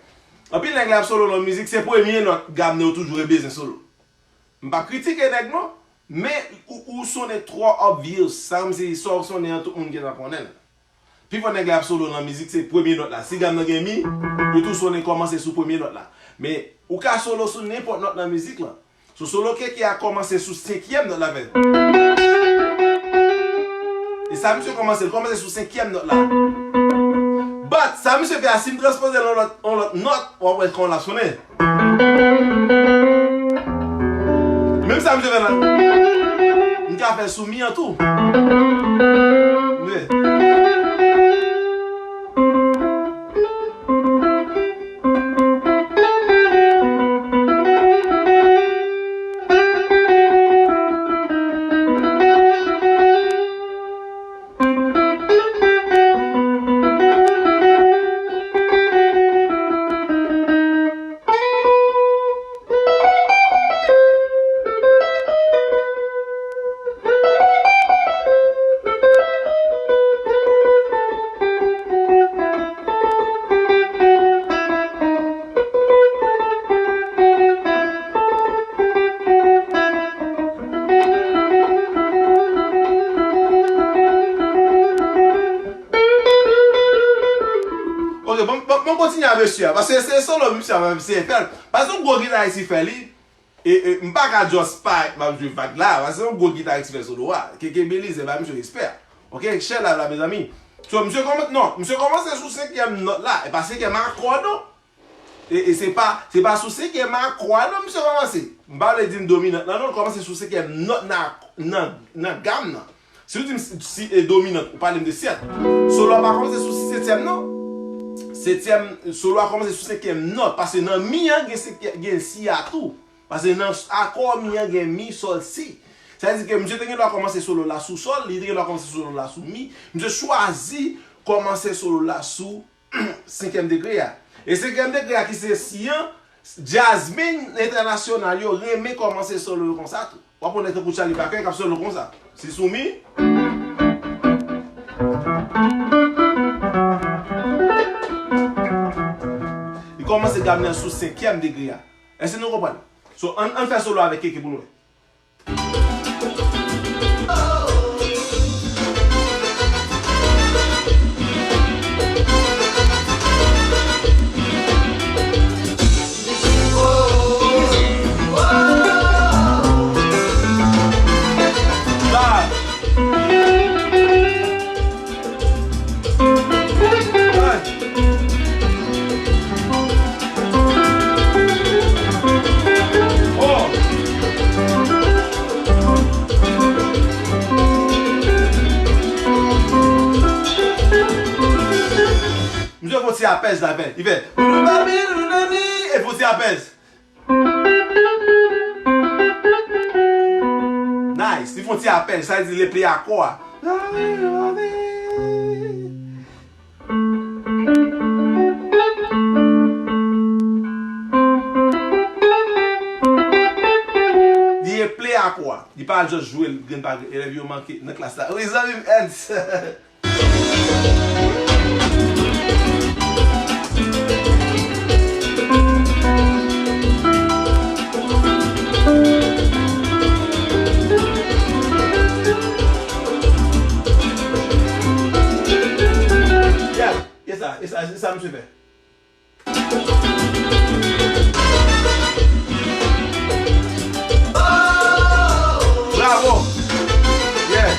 Anpil nèg la ap solo nan mizik, se premye nòt gam nan yo toujou bezwen solo. M p ap kritike nèg non, men ou, ou sonnen twò obvious. Sa kòmsi sa w sonnen an tout moun gentan konnen l. Pifò nèg la ap solo nan mizik se premye nòt la. Si gam nan gen mi, yo tou sonnen kòmanse sou premye nòt la. Men ou ka solo sou nenpòt nòt nan mizik lan. Sou solo Keke a kòmanse sou senkyèm nòt la fè. E sa misye kòmanse, l kòmanse sou senkyèm nòt la. But sa misye fè a, si m transpoze l yon lòt, yon lòt nòt, w ap wè kòman l ap sonnen. Menm sa misye fè la. M ka fè l sou mi an tou. Wi. Ok, bon, bon, bon, kontinye avè misye a. Paske se solo misye a, misye fè l. Paske yon gwo gitaris ki fè li. E, e, m pa ka just pa m ap jwe vag la. Paske se yon gwo gitaris ki fè solo a. Keke Belize, ba misye respè. Ok, share live la, mezanmi. So, misye kòmanse, non, misye kòmanse sou senkyèm nòt la. E pa senkyèm akò, non. E, e se pa, se pa sou senkyèm akò a non misye kòmanse. M pa vle di m dominant lan non, l kòmanse sou senkyèm nòt nan, nan, nan gam nan. Si w di m si, si e dominant, ou pale m de syèt. Solo a pa kòmanse sou setyèm non. Setyèm, solo a kòmanse sou senkyèm nòt, paske nan mi an gen senkyèm, gen si a tou. Paske nan akò mi an gen mi, sòl, si. Sa vle di ke misye te gen dwa kòmanse solo la sou sòl, li te gen dwa kòmanse solo la sou mi. Misye chwazi kòmanse solo la sou senkyèm degre a. E senkyèm degre a ki se si an, jazzman entènasyonal yo renmen kòmanse solo yo konsa tou. W ap wè nèg tankou Charlie Parker k ap solo konsa. Si sou mi. Li kòmanse gam nan sou senkyèm degre a. Èske nou konprann? So, ann, ann fè solo avèk Keke pou nou wè. Misye fè yon ti apèz la, fè, li fè, e fè yon ti apèz. Nice. Li fè yon ti apèl, sa vle di li play akò a. Li play akò a. Li pa just jwe l grenn pa grenn. Elèv yo manke nan klas la. Wi, zanmi m, Ernst. Yeah, e sa, e sa, e sa misye fè. Bravo! Yeah!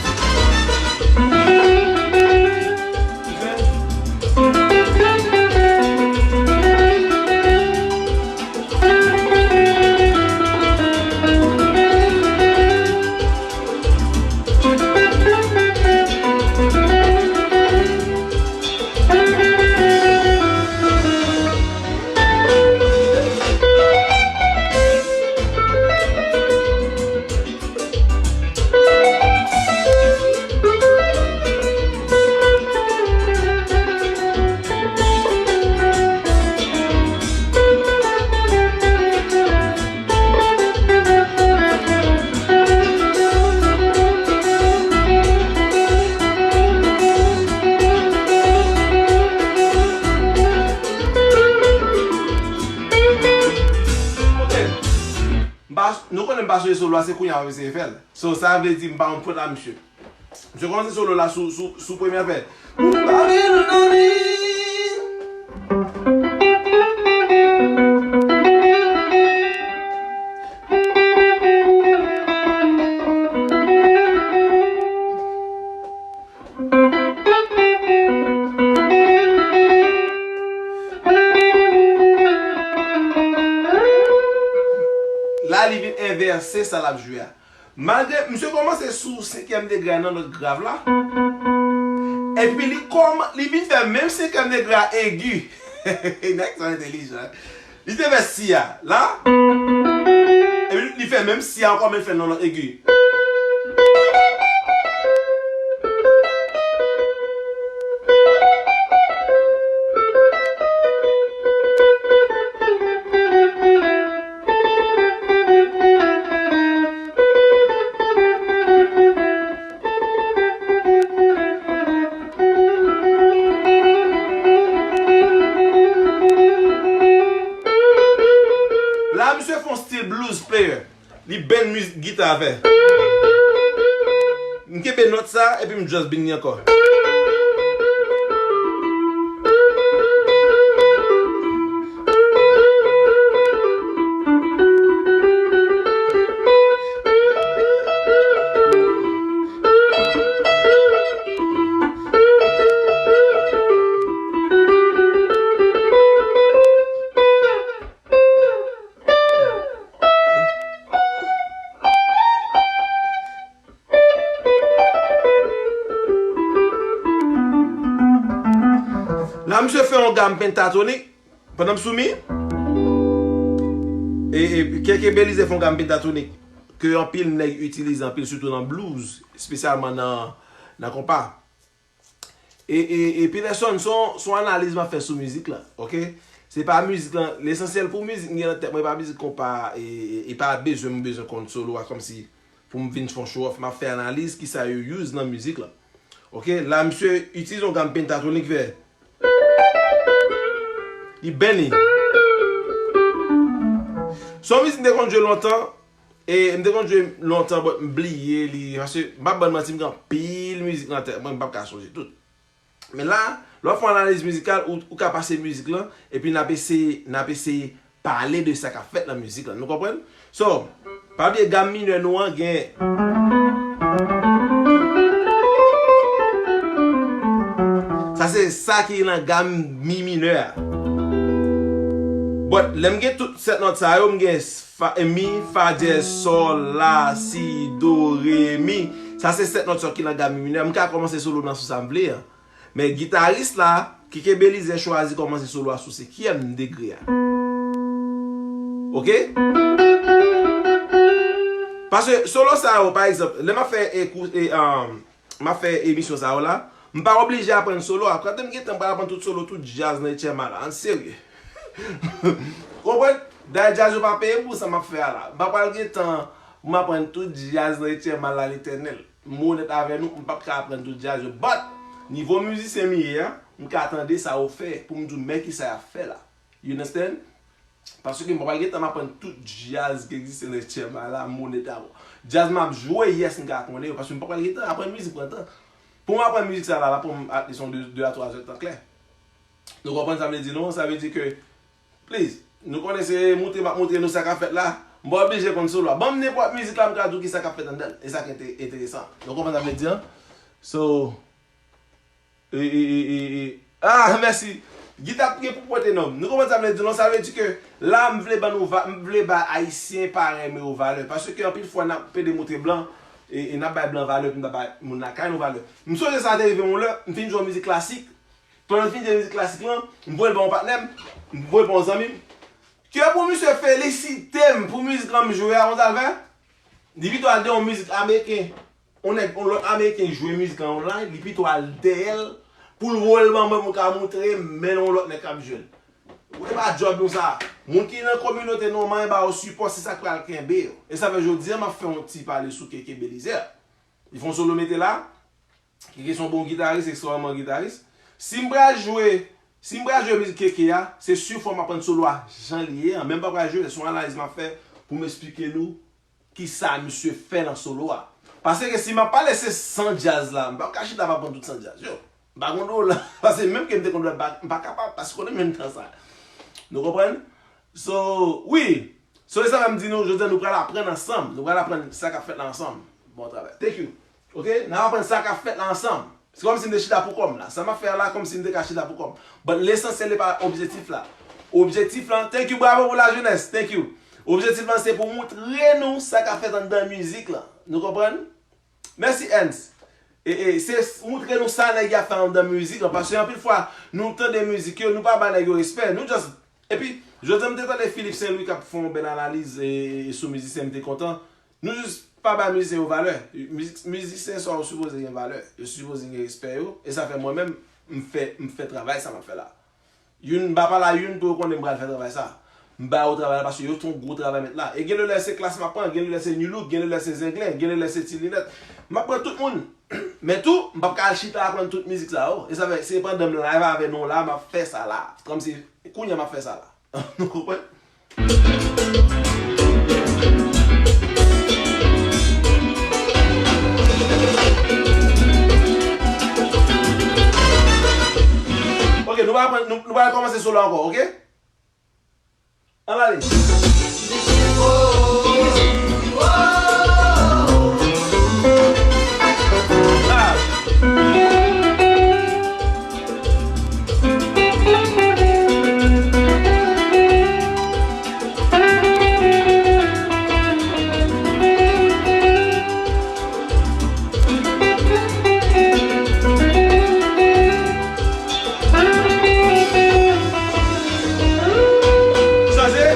Paske solo a se kounye a m ap eseye fè l. So, sa vle di m pa yon pwent a misye. Misye kòmanse solo la sou, sou, sou premye afè. Babylon on me. La, li vin envèse sa l ap jwe a. Malgre misye kòmanse sou senkyèm degre a nan nòt grav la, epi li kòman-, li vin fè menm senkyèm degre a egi. Nèg sa entèlijan. Li te fè si a la, epi li fè menm si a ankò, men li fè nan nòt egi. La, misye fè yon stil blues player. Li bend mizik gita a fè. M kenbe nòt sa, epi m just bend li ankò. La, misye fè yon gam pentatonik. Pandan m sou mi, e, e, Keke Belize fè yon gam pentatonik ke anpil nèg itilize anpil, sitou nan blues, espesyalman nan, nan konpa. E, e, e Peterson, se yon, se yon analiz m ap fè sou mizik la, oke? Se pa mizik lan, lesansyèl pou mizik m gen nan tèt mwen, e pa mizik konpa, e, e, e pa bezwen m bezwen konn solo a kòmsi pou m vin fè yon show off, m ap fè analiz kisa yo use nan mizik lan. Oke, la misye itilize yon gam pentatonik fè. Li bend li. Se yon mizik m te konn jwe lontan, e m te konn jwe lontan, but m bliye li, paske m p ap bann manti, m gen anpil mizik nan tèt mwen, m p ap ka sonje tout. Men la, lè w ap fè yon analiz mizikal, ou, ou ka pase mizik lan, epi n ap eseye, n ap eseye pale de sa k ap fèt nan mizik lan. Nou konprann? So, pa bliye gam minè nou an gen. Sa se sa ki nan gam mi minè a. But, lè m gen tout sèt nòt sa yo, m gen fa, mi, fa dyèz, sòl, la, si, do, re, mi. Sa se sèt nòt sa ki nan gam mi minè. M ka kòmanse solo nan sou sa m vle an. Men gitaris la, Keke Belize chwazi kòmanse solo a sou senkyèm degre a. Oke? Paske solo sa yo, pa egzanp, lè m ap fè, e, kou, e, um, m ap fè emisyon sa yo la, m pa oblije aprann solo. Apre, m gentan pral aprann tout solo, tout djaz nan H M A la. Ann serye. Konprann? Dayè djaz yo pa peye m pou sa m ap fè a la. M pa pral gentan pou m aprann tout djaz nan H M A la, Letènèl. M onèt avè nou, m p ap ka aprann tout djaz yo. But, nivo mizisyen m ye a, m ka tande sa yo fè pou m di w men kisa y ap fè la. You understand? Paske m pa pral gentan m aprann tout djaz ki egziste nan H M A la, m onèt avè w. Djaz m ap jwe, yes, m ka konnen yo, paske m pa pral gentan, aprann mizik pran tan. Pou m aprann mizik sa la, l ap pran m at least yon de, de a twa zè tan klè. Nou konprann sa m vle di nou an? Sa vle di ke, please, nou konnen se montre m ap montre nou sa k ap fèt la. M pa oblije konn solo a. Ban m nenpòt mizik la, m ka di w kisa k ap fèt anndan l. E sa k ente-, enteresan. Nou konprann sa m vle di an? So, e, e, e, e, e. Ah, mèsi. Gita ap gen pou pote non m. Nou konprann sa m vle di non? Sa vle di ke la, m vle ban nou va-, m vle bay Ayisyen parèy mwen yo valè. Paske anpil fwa, n ap pede montre blan, e, e n ap bay blan valè, epi n pa bay moun lakay nou valè. M sonje sa te rive yon lè, m fin jwe yon mizik klasik. Pandan m fin jwe mizik klasik lan, m voye l ba yon patnè m, m voye l ba yon zanmi m. Ke pou misye felisite m pou mizik lan m jwe a, konn sa l fè? Li pito al de yon mizik ameriken. Yon nèg, yon lòt ameriken jwe mizik lan online, li pito al dèyè l pou l voye l ban mwen pou m ka montre m, men yon lòt nèg k ap jwe l. Ou te pa djòb nou sa. Moun ki nan kominote nou an, manyen ba yo sipò, se sa k pral kenbe yo. E sa fè jodi a, m ap fè yon ti pale sou Keke Belizaire. Li fè yon solo mete la. Keke se yon bon gitaris, ekstrèmman gitaris. Si m pral jwe, si m pral jwe mizik Keke a, se si fò m aprann solo a jan li ye an. Men m pa pral jwe, se yon analiz m ap fè pou m esplike nou kisa misye fè nan solo a. Paske si m ap pale se san djaz la, m p ap ka chita m ap pran tout san djaz yo. M pa gon dola, paske menm ke m te gon dola, m pa, m pa kapab, paske konnen menm tan sa. Nou konprann? So, wi. So, e sa m di nou, jodi a nou pral aprann ansanm. Nou pral aprann sa k ap fèt la ansanm. Bon travay. Thank you. Ok? N ap aprann sa k ap fèt la ansanm. Se kòmsi m te chita pou kò m la. Sa m ap fè a la, kòmsi m te ka chita pou kò m. But lesansyèl e pa objektif la. Objektif lan, thank you, bravo pou la jeunesse, thank you. Objektif lan se pou moutre nou sa k ap fèt anndan mizik lan. Nou konprann? Mèsi, Ernst. E, e, se moutre nou sa nèg y ap fè anndan mizik lan. Paske anpil fwa, nou tande mizik yo, nou pa ba nèg yo respè. Nou just, epi, jodi a m te tande Philippe Saint-Louis k ap fè yon bèl analiz, e, e, sou mizisyen, m te kontan. Nou jis pa bay mizisyen yo valè. Mizik, mizisyen sa yo sipoze gen valè. Yo sipoze gen respè yo. E sa fè mwen menm, m fè, m fè travay sa m ap fè la. Youn, m pa pale a youn pou yo konnen m pral fè travay sa. M ba yo travay la paske yo fè yon gwo travay mèt la. E gen de lè se klas m ap pran, gen de lè se Nu Look, gen de lè se Zenglen, gen de lè se Ti Linèt. M ap pran tout moun. Men tou, m p ap ka al chita aprann tout mizik sa yo. E sa fè, se pandan m live avè nou la, m ap fè sa la. Kòmsi, kounye a m ap fè sa la. Nou konprann? Ok, nou va pran, nou, nou va kòmanse solo ankò, ok? Ann ale. Ah. Chanje.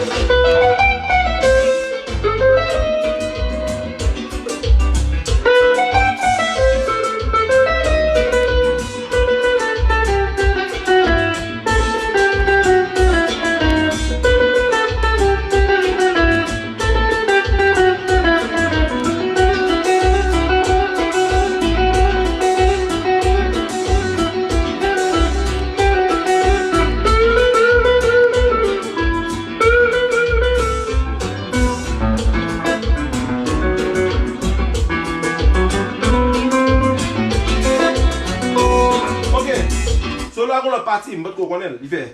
Ok. Solo a gon lòt pati, m potko konnen l. Li fè.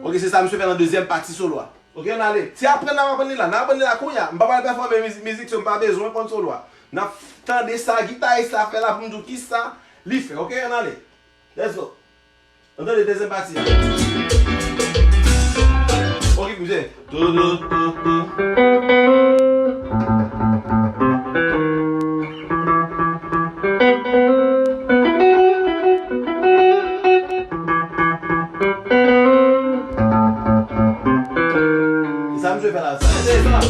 Ok, se sa misye fè nan dezyèm pati solo a. Ok, ann ale. Se aprann n ap aprann li la. N ap aprann li la kounye a. M pa pral pèfòme miz-, mizik, so m pa bezwen konn solo a. N ap tande sa gitayis la fè la pou m di w kisa li fè. Ok, ann ale. Let's go. Ann tande dezyèm pati a. Ok, misye. Sa misye fè la, sa enteresan.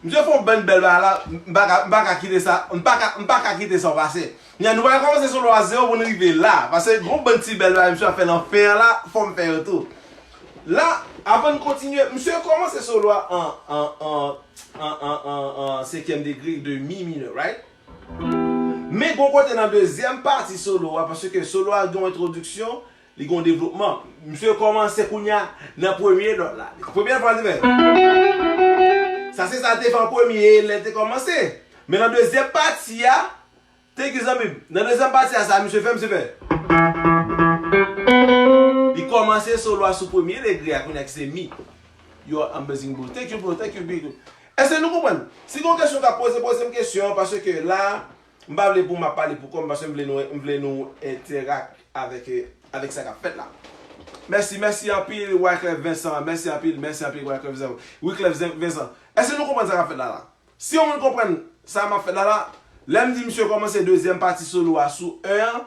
Misye fè yon bann bèl bagay la, m pa ka, m pa ka kite sa, m pa ka, m pa ka kite sa pase. Nya, nou pral kòmanse solo a zewo pou n rive la, paske gon bann ti bèl bagay misye ap fè nan fen an la, fò m fè yo tou. La, avan n kontinye, misye kòmanse solo a an, an, an, an, an, an, an senkyèm degre de mi minè, right? Men gon kote nan dezyèm pati solo a, paske solo a gen yon entwodiksyon, li gen yon devlopman. Misye kòmanse kounye a nan premye nòt la. Premye nòt la, li fè. Sa se sa l te fè an premye, lè l te kòmanse. Men nan dezyèm pati a, thank you, zanmi m. Nan dezyèm pati a, sa misye fè, misye fè. Li kòmanse solo a sou premye degre a, kounye a ki se mi. You are amazing, bro. Thank you, bro. Thank you, big. Èske nou konprann? Si gon kesyon k ap poze, poze m kesyon an, paske la, m pa vle pou m ap pale pou kò m, paske m vle nou, m vle nou entèrak avèk, avèk sa k ap fèt la. Mèsi, mèsi anpil, Wyclef Vincent. Mèsi anpil, mèsi anpil, Wyclef Vincent. Wyclef Vincent. Èske nou konprann sa k ap fèt la, la? Si yon moun konprann sa m ap fè la la, lè m di misye kòmanse dezyèm pati solo a sou en an,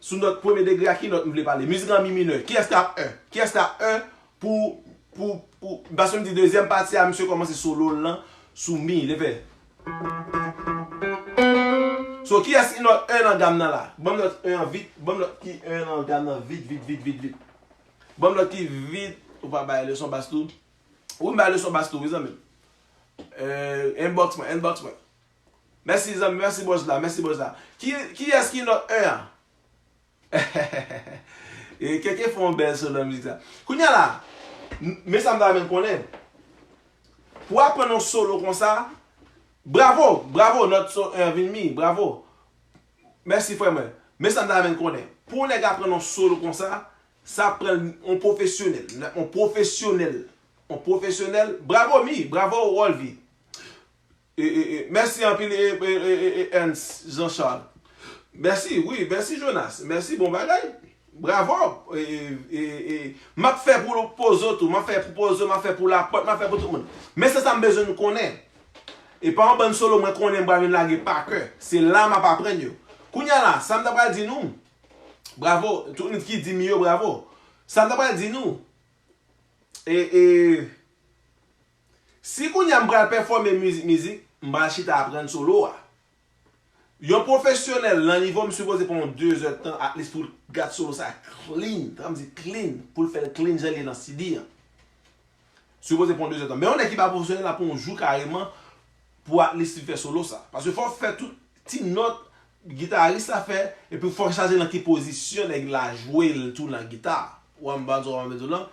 sou nòt premye degre a, ki nòt m vle pale? Mizik la mi minè. Kiyès k ap en? Kiyès k ap en pou, pou, pou, paske m di dezyèm pati a, misye kòmanse solo l lan sou mi, li fè. So, kiyès ki nòt en nan gam nan la? Ban m nòt en an vit, ban m nòt ki en nan gam nan vit, vit, vit, vit, vit. Ban m nòt ki vit, ou pa bay leson bas tou? Wi, m bay leson bas tou, wi, zanmi m. Eh, inbox mwen, inbox mwen. Mèsi, zanmi, mèsi, bòs la, mèsi, bòs la. Ki, kiyès ki nòt en an? E, Keke fè yon bèl solo nan mizik sa. Kounye a la, m, men sa m ta renmen konnen. Pou aprann yon solo konsa, bravo, bravo, nòt so en an vin mi, bravo. Mèsi, frè mwen. Men sa m ta renmen konnen. Pou yon nèg aprann yon solo konsa, sa pran yon pwofesyonèl. Yon pwofesyonèl. Yon pwofesyonèl. Bravo, Mi. Bravo, Rolvy. E, e, e, mèsi anpil, e, e, e, e, e, Ernst Jean Charles. Mèsi, wi, mèsi, Jonas. Mèsi, bon bagay. Bravo. E, e, e, e, m ap fè pou Pozo tou. M ap fè pou Pozo, m ap fè pou Lapòt, m ap fè pou tout moun. Men se sa m bezwen nou konnen. E pa yon bann solo mwen konnen m pral vin lage pa kè. Se la m ap aprann yo. Kounye a la, sa m ta pral di nou, bravo, tout moun ki di m yo, bravo. Sa m ta pral di nou, e, e, si kounye a m pral pèfòme mizik, mizik, m pral chita aprann solo a. Yon pwofesyonèl nan nivo m sipoze pran yon de zè tan, at least pou l gad solo sa clean, tan m di clean, pou l fè l clean jan l ye nan C D an. Sipoze pran de zè tan. Men yon nèg ki pa pwofesyonèl la pran yon jou kareman pou at least li fè solo sa. Paske fò w fè tout ti nòt gitaris la fè, epi fò w chaje nan ki pozisyon nèg la jwe l tou nan gita. Ou wè m pa di w, w wè m di w lan.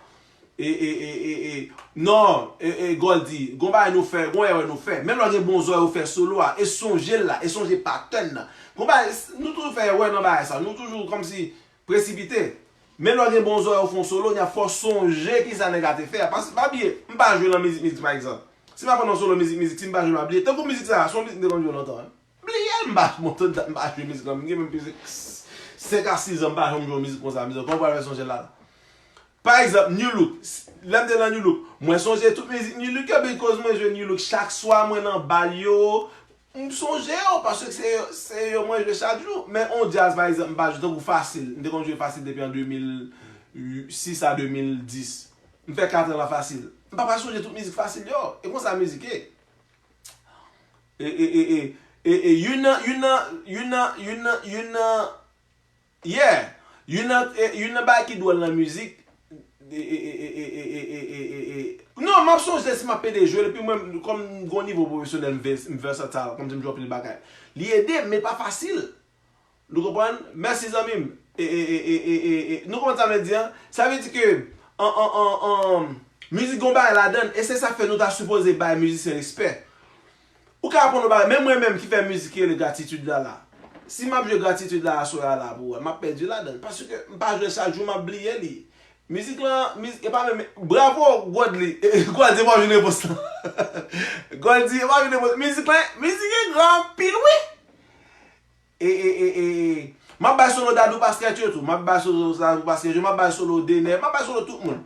E, e, e, e, e, non, e, e, Goldie, gon bagay nou fè, gon erè nou fè. Menm lè w gen bon zòrèy ou fè solo a, e sonje l la, e sonje patèn nan. Gon bagay, nou toujou fè erè nan bagay sa, nou toujou kòmsi presipite. Men lè w gen bon zòrèy ou fè yon solo, n ap fè w sonje kisa nèg la te fè a. Paske pa bliye, m pa jwe nan mizik, mizik pa egzanp. Si m aprann yon solo mizik, mizik, si m pa jwe l, m ap bliye. Tankou mizik sa a, se yon mizik m te konn jwe lontan, wi. Bliye l, m pa, bon, tout dat m pa jwe mizik lan, m gen menm plizyè senk a sis an m pa janm jwe yon mizik konsa, mizik, kòman w pral fè sonje l la la? Pa egzanp, New Look. Lè m te nan New Look, mwen sonje tout mizik New Look yo, because mwen jwe New Look chak swa, mwen nan bal yo. M sonje yo, paske se, se yo mwen jwe chak jou. Men on djaz, pa egzanp, m pa jwe tankou Fasil. M te konn jwe Fasil depi an de mil sis a de mil dis. M fè kat an la Fasil. M pa pral sonje tout mizik Fasil yo. E konsa mizik ye. E, e, e, e, e, e, youn nan, youn nan, youn nan, youn nan, youn nan, yeah. Youn nan, e, youn nan bagay ki dwòl nan mizik, e, e, non, m ap sonje si m ap pede jwe l, epi mwen, kòm m gon nivo pwofesyonèl, m ve-, m versatile, kòmsi m jwe anpil bagay. Li ede m, men pa fasil. Nou konprann? Mèsi, zanmi m. E, e, e, e, e, e, e, nou konprann sa m vle di an? Sa vle di ke, an, an, an, an, mizik gon bagay ladan l, e se sa k fè nou ta sipoze bay mizisyen respè. Ou ka aprann yon bagay, menm mwen menm ki fè mizik ki rele Gratitid la la. Si m ap jwe Gratitid la aswè a la pou wè, m ap pèdi ladan l. Paske m pa jwe l chak jou, m ap bliye li. Mizik lan, mizik, e pa menm, bravo, Godly. Godly, w ap jwenn repons lan. Godly, w ap jwenn repons. Mizik lan, mizik lan gran anpil, wi. E, e, e, e, e. M ap bay solo Dadou Pasquet yo tou. M ap bay solo Dadou Pasquet yo. M ap bay solo Dener. M ap bay solo tout moun.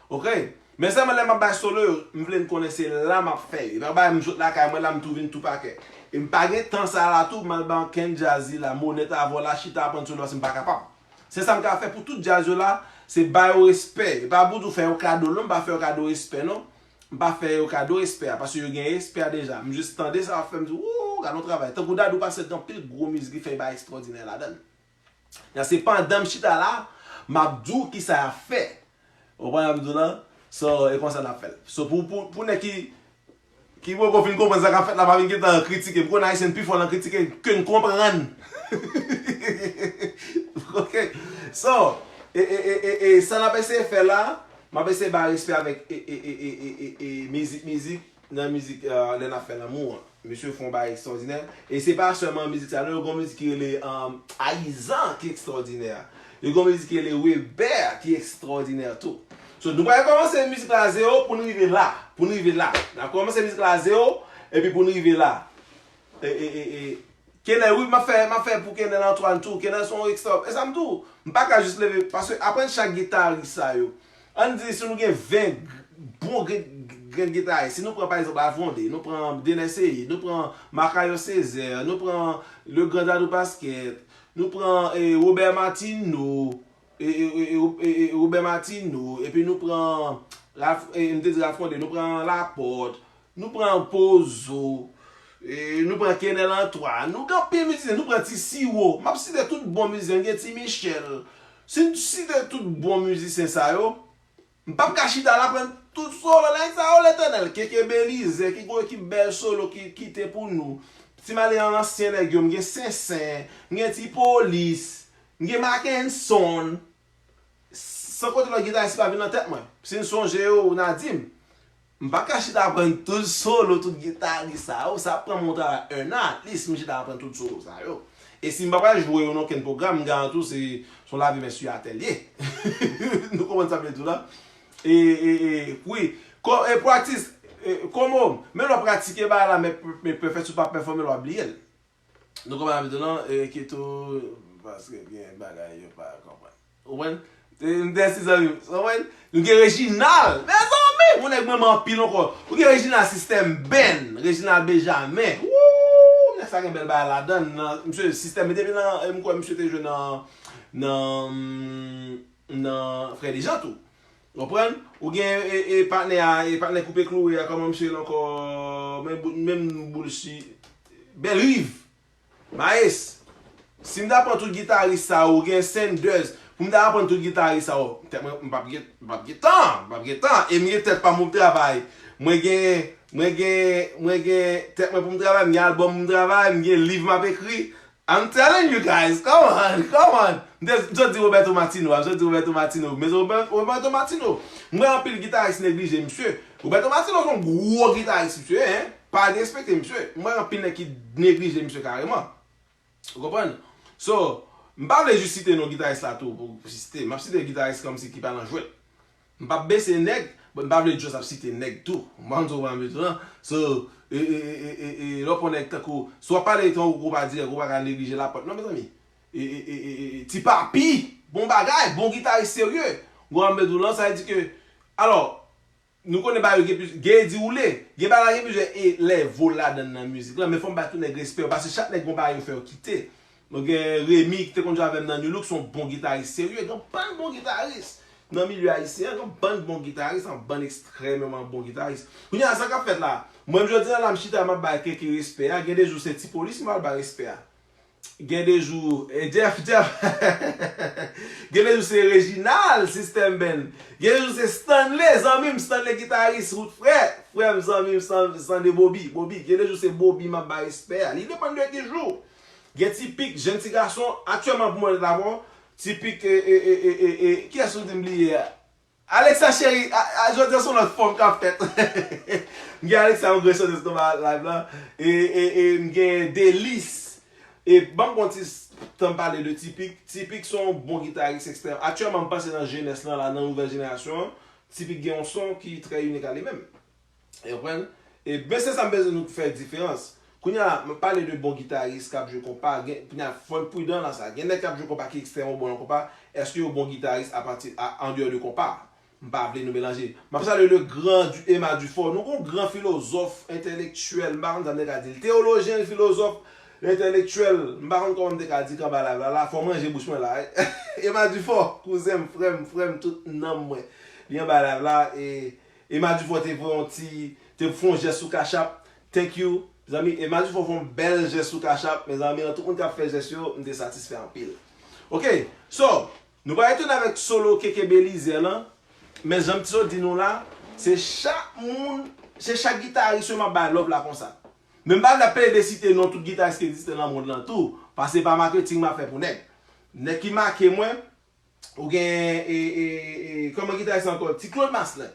Oke? Men sèlman lè m ap bay solo yo, m vle n konnen se la m ap fè yo. E pa bagay m sot lakay mwen la, m tou vin tou pakè. E m pa gen tan sa la tou, m al bay ankenn djaz la, monèt avè w la, chita aprann solo a, si m pa kapab. Se sa m ka fè pou tout djaz yo la, se ba yo respè. E pa pou di w fè yo kado, non, m pa fè yo kado respè, non. M pa fè yo kado respè a, paske yo gen respè a deja. M jis tande sa y ap fè, m di, woo, gad yon travay. Tankou Dadou Pasquet gen anpil gwo mizik li fè, li bay ekstwòdinè ladan l. Nan se pandan m chita la, m ap di w kisa y ap fè. Ou konprann sa m di w lan? So, e konsa n ap fè l. So, pou, pou, pou nèg ki, ki poko fin konprann sa k ap fèt la, pa vin gentan kritike. M konn Ayisyen pi fò nan kritike ke n konprann. Ok? So, e, e, e, e, e, sa n ap eseye fè la, m ap eseye bay respè avèk e, e, e, e, e, e, e, mizik, mizik, nan mizik, euh, lè n ap fè lanmou an. Mesye fè yon bagay ekstwòdinè. E se pa sèlman mizik sa, non, yo gen yon mizik ki rele, um, Ayizan ki ekstwòdinè. Yo gen yon mizik ki rele Weber ki ekstwòdinè tou. So, nou pral kòmanse mizik la zewo pou n rive la. Pou n rive la. N ap kòmanse mizik la zewo, epi pou n rive la. E, e, e, e, Kenel, wi, m ap fè, m ap fè pou Kenel Antoine tou. Kenel se yon ekstwò. E sa m di w, m pa ka jis leve, paske aprann chak gitaris sa yo. Ann di, si nou gen ven g-, bon gren, gren gitaris, si nou pran, pa egzanp, Avondé, nou pran Dener Ceïde, nou pran Makayo Césaire, nou pran Le Grand Dadou Pasquet, nou pran, eh, Robert Martineau, eh, eh, eh, eh, eh, eh, Robert Martineau, epi nou pran Ralph, eh, m te di Ralph Condé, nou pran Laporte, nou pran Pozo, eh, nou pran Kenel Antoine, nou gen anpil mizisyen, nou pran Ti Siro, m ap site tout bon mizisyen, gen Ti Michel. Si n site tout bon mizisyen sa yo, m p ap ka chita la pran tout solo nèg sa yo, Letènèl. Keke Belize, ki gen ekip bèl solo ki kite pou nou. Si m ale nan ansyen nèg yo, m gen Sensen, m gen Ti Polis, m gen Mackenson. San konte lòt gitaris ki pa vin nan tèt mwen. Si n sonje yo, n a di m. M pa ka chita aprann tout solo, tout gitaris sa yo. Sa ap pran mwen yon travay ennan at least, m chita aprann tout solo sa yo. E si m pa pral jwe yo nan okenn pwogram, m garanti w se, se yon lave men sou atèl ye. Nou konprann sa m vle di w la? E, e, e, wi. Ko-, e, practice, e, komo, men lè w pratike bagay la, men, men pèfèt si w pa pèfòme, lè w ap bliye l. Nou konprann sa m vle di w lan, e, kite w, paske gen bagay yo pa konprann. Ou konprann? E, m te si zanmi m, ou konprann? Nou gen Reginald. Mezanmi, yon nèg m renmen anpil ankò. Ou gen Reginald System Band, Reginald Benjamin. Woo, nèg sa gen bèl bagay ladan l, nan, misye System, depi nan, e, m kwè misye te jwe nan, nan, nan Frè Dejan tou. Ou konprann? Ou gen, e, e, patnè a, e, patnè Koupe Kloure a, kòman misye rele ankò, men boul, menm boul si, Bèlriv. Maes, si m ta pran tout gitaris sa yo, ou gen Sanders, pou m ta aprann tout gitaris sa yo, tèt mwen, m p ap gen, m p ap gen tan, m p ap gen tan, e m gen tèt pa m pou m travay. Mwen gen, mwen gen, mwen gen tèt mwen pou m travay, m gen album pou m travay, m gen liv m ap ekri. I'm telling you guys, come on, come on. M te, m sot di Roberto Martino, m sot di Roberto Martino, men Roberto, Roberto Martino, m wè anpil gitaris neglije misye. Roberto Martino se yon gwo gitaris, misye, hein. Pa derespekte misye. M wè anpil nèg ki neglije misye kareman. Ou konprann? So, m pa vle jis site non gitaris la tou pou, pou site. M ap site gitaris kòmsi ki pa nan jwèt. M p ap bese nèg, but m pa vle just ap site nèg tou. M pa konn si w konprann sa m vle di w lan. So, e, e, lè w pran nèg tankou, si w ap pale tankou konpa dirèk, ou pa ka neglije Laporte. Non, mezanmi. E, e, e, e, e, Ti Papi, bon bagay, bon gitaris serye. Ou konprann sa m vle di w lan, sa vle di ke, alò, nou konnen bagay yo gen pliz-, gen di woule, gen bagay la gen plizyè e, level ladan l nan mizik lan, men fò m bay tout nèg respè yo, paske chak nèg gen yon bagay yo fè yo kite. Nou gen Remy ki te konn jwe avè m nan Nu Look, se yon bon gitaris serye, gen bann bon gitaris nan milye ayisyen an, gen bann bon gitaris, yon bann ekstrèmeman bon gitaris. Kounye a, sa k ap fèt la? Mwen menm jodi a la, m chita, m ap bay Keke respè a, gen de jou se Ti Polis m pral bay respè a. Gen de jou, e, Jeff, Jeff. Gen de jou se Reginald, System Band. Gen de jou se Stanley, zanmi m, Stanley gitaris, wout frè. Frè m, zanmi m, Stan-, Stanley Bobby, Bobby. Gen de jou se Bobby m ap bay respè a. Li depann de ki jou. Gen Tipik, jenn ti gason, aktyèlman pou mwen, la bon. Tipik, e, e, kiyès ou di m bliye a? Alexa Cherie, a, a, jodi a se yon lòt fòm k ap fèt. M gen Alexa, yon grenn chantèz tonbe live la. E, e, e, m gen Delice. E ban m pran ti tan m pale de Tipik. Tipik se yon bon gitaris ekstrèm. Aktyèlman, m panse nan jenès lan, la, nan nouvèl jenerasyon an, Tipik gen yon son ki trè inik a li menm. Ou konprann? E ben, se sa m bezwen nou fè diferans. Kounye a, m ap pale de bon gitaris k ap jwe konpa. Gen, kounye a, fò n pridan nan sa. Gen nèg k ap jwe konpa ki ekstrèmman bon nan konpa. Èske yo bon gitaris apati, a, andeyò de konpa? M pa vle nou melanje. M ap salye le grand Du-, Emma Dufort. Nou gon gran filozòf, entèlektyèl, m pa konn sa m te ka di l. Teyolojyen, filozòf, entèlektyèl. M pa konn kòman m te ka di kanba live la, la, fò m ranje bouch mwen la. Emma Dufort, kouzen m, frè m, frè m, tout nanm mwen. Li anba live la, e Emma Dufort te voye yon ti, te fè yon jès sou Cash App. Thank you. Mezanmi, Emma Dufort fè yon bèl jès sou Cash App. Mezanmi, tout moun k ap fè jès yo, m te satisfè anpil. Ok, so, nou pral retounen avèk solo Keke Belize lan. Men jan m te sot di nou la, se chak moun, se chak gitaris yo m ap bay love la konsa. Men m pa vle ap plede site non tout gitaris ki egziste nan mond lan tou, paske se pa maketing m ap fè pou nèg. Nèg ki make mwen, ou gen, e, e, e, e, kòman gitaris ankò? Ti Claude Maslin.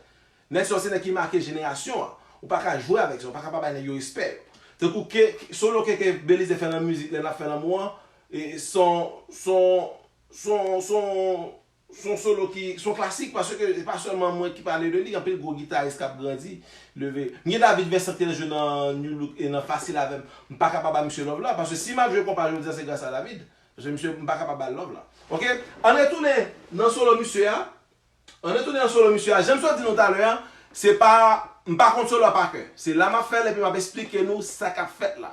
Nèg sa se nèg ki make jenerasyon an. Ou pa ka jwe avèk sa, ou pa ka pa bay nèg yo respè yo. Tankou ke, solo ke, ke Belize fè nan mizik, lè l ap fè lanmou an, e, son, son, son, son, son solo ki, son klasik, paske se pa sèlman mwen ki pale de li, anpil gwo gitaris k ap grandi, leve. M gen David Vincent ki nan jwe nan New Look e nan Fasil avè m. M pa ka pa ba misye love la, paske si m ap jwe konpa jodi a, se gras a David. Paske misye, m pa ka pa ba l love la. Oke? Ann retounen nan solo misye a. Ann retounen nan solo misye a. Jan m sot di nou talè a, se pa, m pa konn solo a pa kè. Se la m ap fè l epi m ap esplike nou sa k ap fèt la.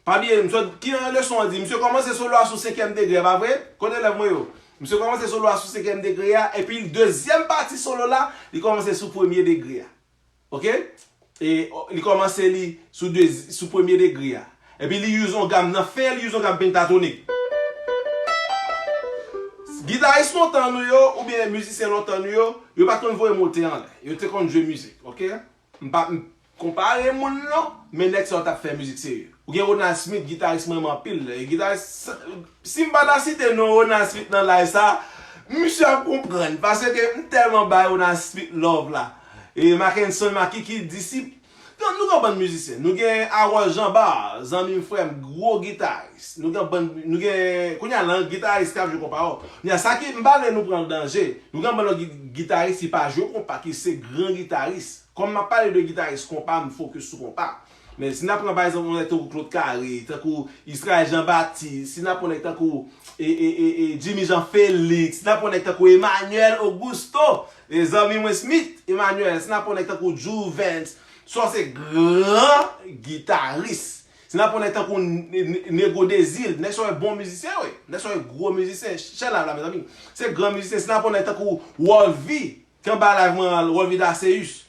Pa bliye, m sot, ki jan leson an di? Misye kòmanse solo a sou senkyèm degre a, pa vre? Kote elèv mwen yo? Misye kòmanse solo a sou senkyèm degre a, epi dezyèm pati solo la, li kòmanse sou premye degre a. Oke? E, o, li kòmanse li sou de, sou premye degre a. Epi li use yon gam, nan fen, li use yon gam pentatonik. Gitaris lontan nou yo, oubyen mizisyen lontan nou yo, yo pa t konn voye mo te anlè. Yo te konn jwe mizik, oke? M pa, m konpare moun non, men nèg sa yo t ap fè mizik serye. Ou gen Ronald Smith, gitaris mwen renmen anpil. E gitaris, si m pa ta site non Ronald Smith nan live sa, misye ap konprann. Paske m tèlman bay Ronald Smith love la. E Mackenson Makiki, disip. Donk, nou gen yon bann mizisyen. Nou gen Harold Jean Bar, zanmi m, frè m, gwo gitaris. Nou gen bann, nou gen, kounye a, nan gitaris k ap jwe konpa yo. Kounye a, sa ki, m pa vle nou pran danje. Nou gen bann lòt gi-, gitaris ki pa jwe konpa, ki se gran gitaris. Kòm m ap pale de gitaris konpa, m fokis sou konpa. Men si n ap pran pa egzanp yon nèg tankou Claude Carré, tankou Israël Jean Baptiste, si n ap pran nèg tankou e, e, e, e, Jimmy Jean Félix, si n ap pran nèg tankou Emmanuel Augusto, e zanmi mwen Smith Emmanuel, si n ap pran nèg tankou Juvens, sa se gran gitaris. Si n ap pran nèg tankou N-, N-, Negro Dezil, nèg sa yo bon mizisyen, wi. Nèg sa yo gwo mizisyen. Chèlè la, mezanmi. Se gran mizisyen. Si n ap pran nèg tankou Wolvie, ki anba live mwen an, Wolvie Daceus.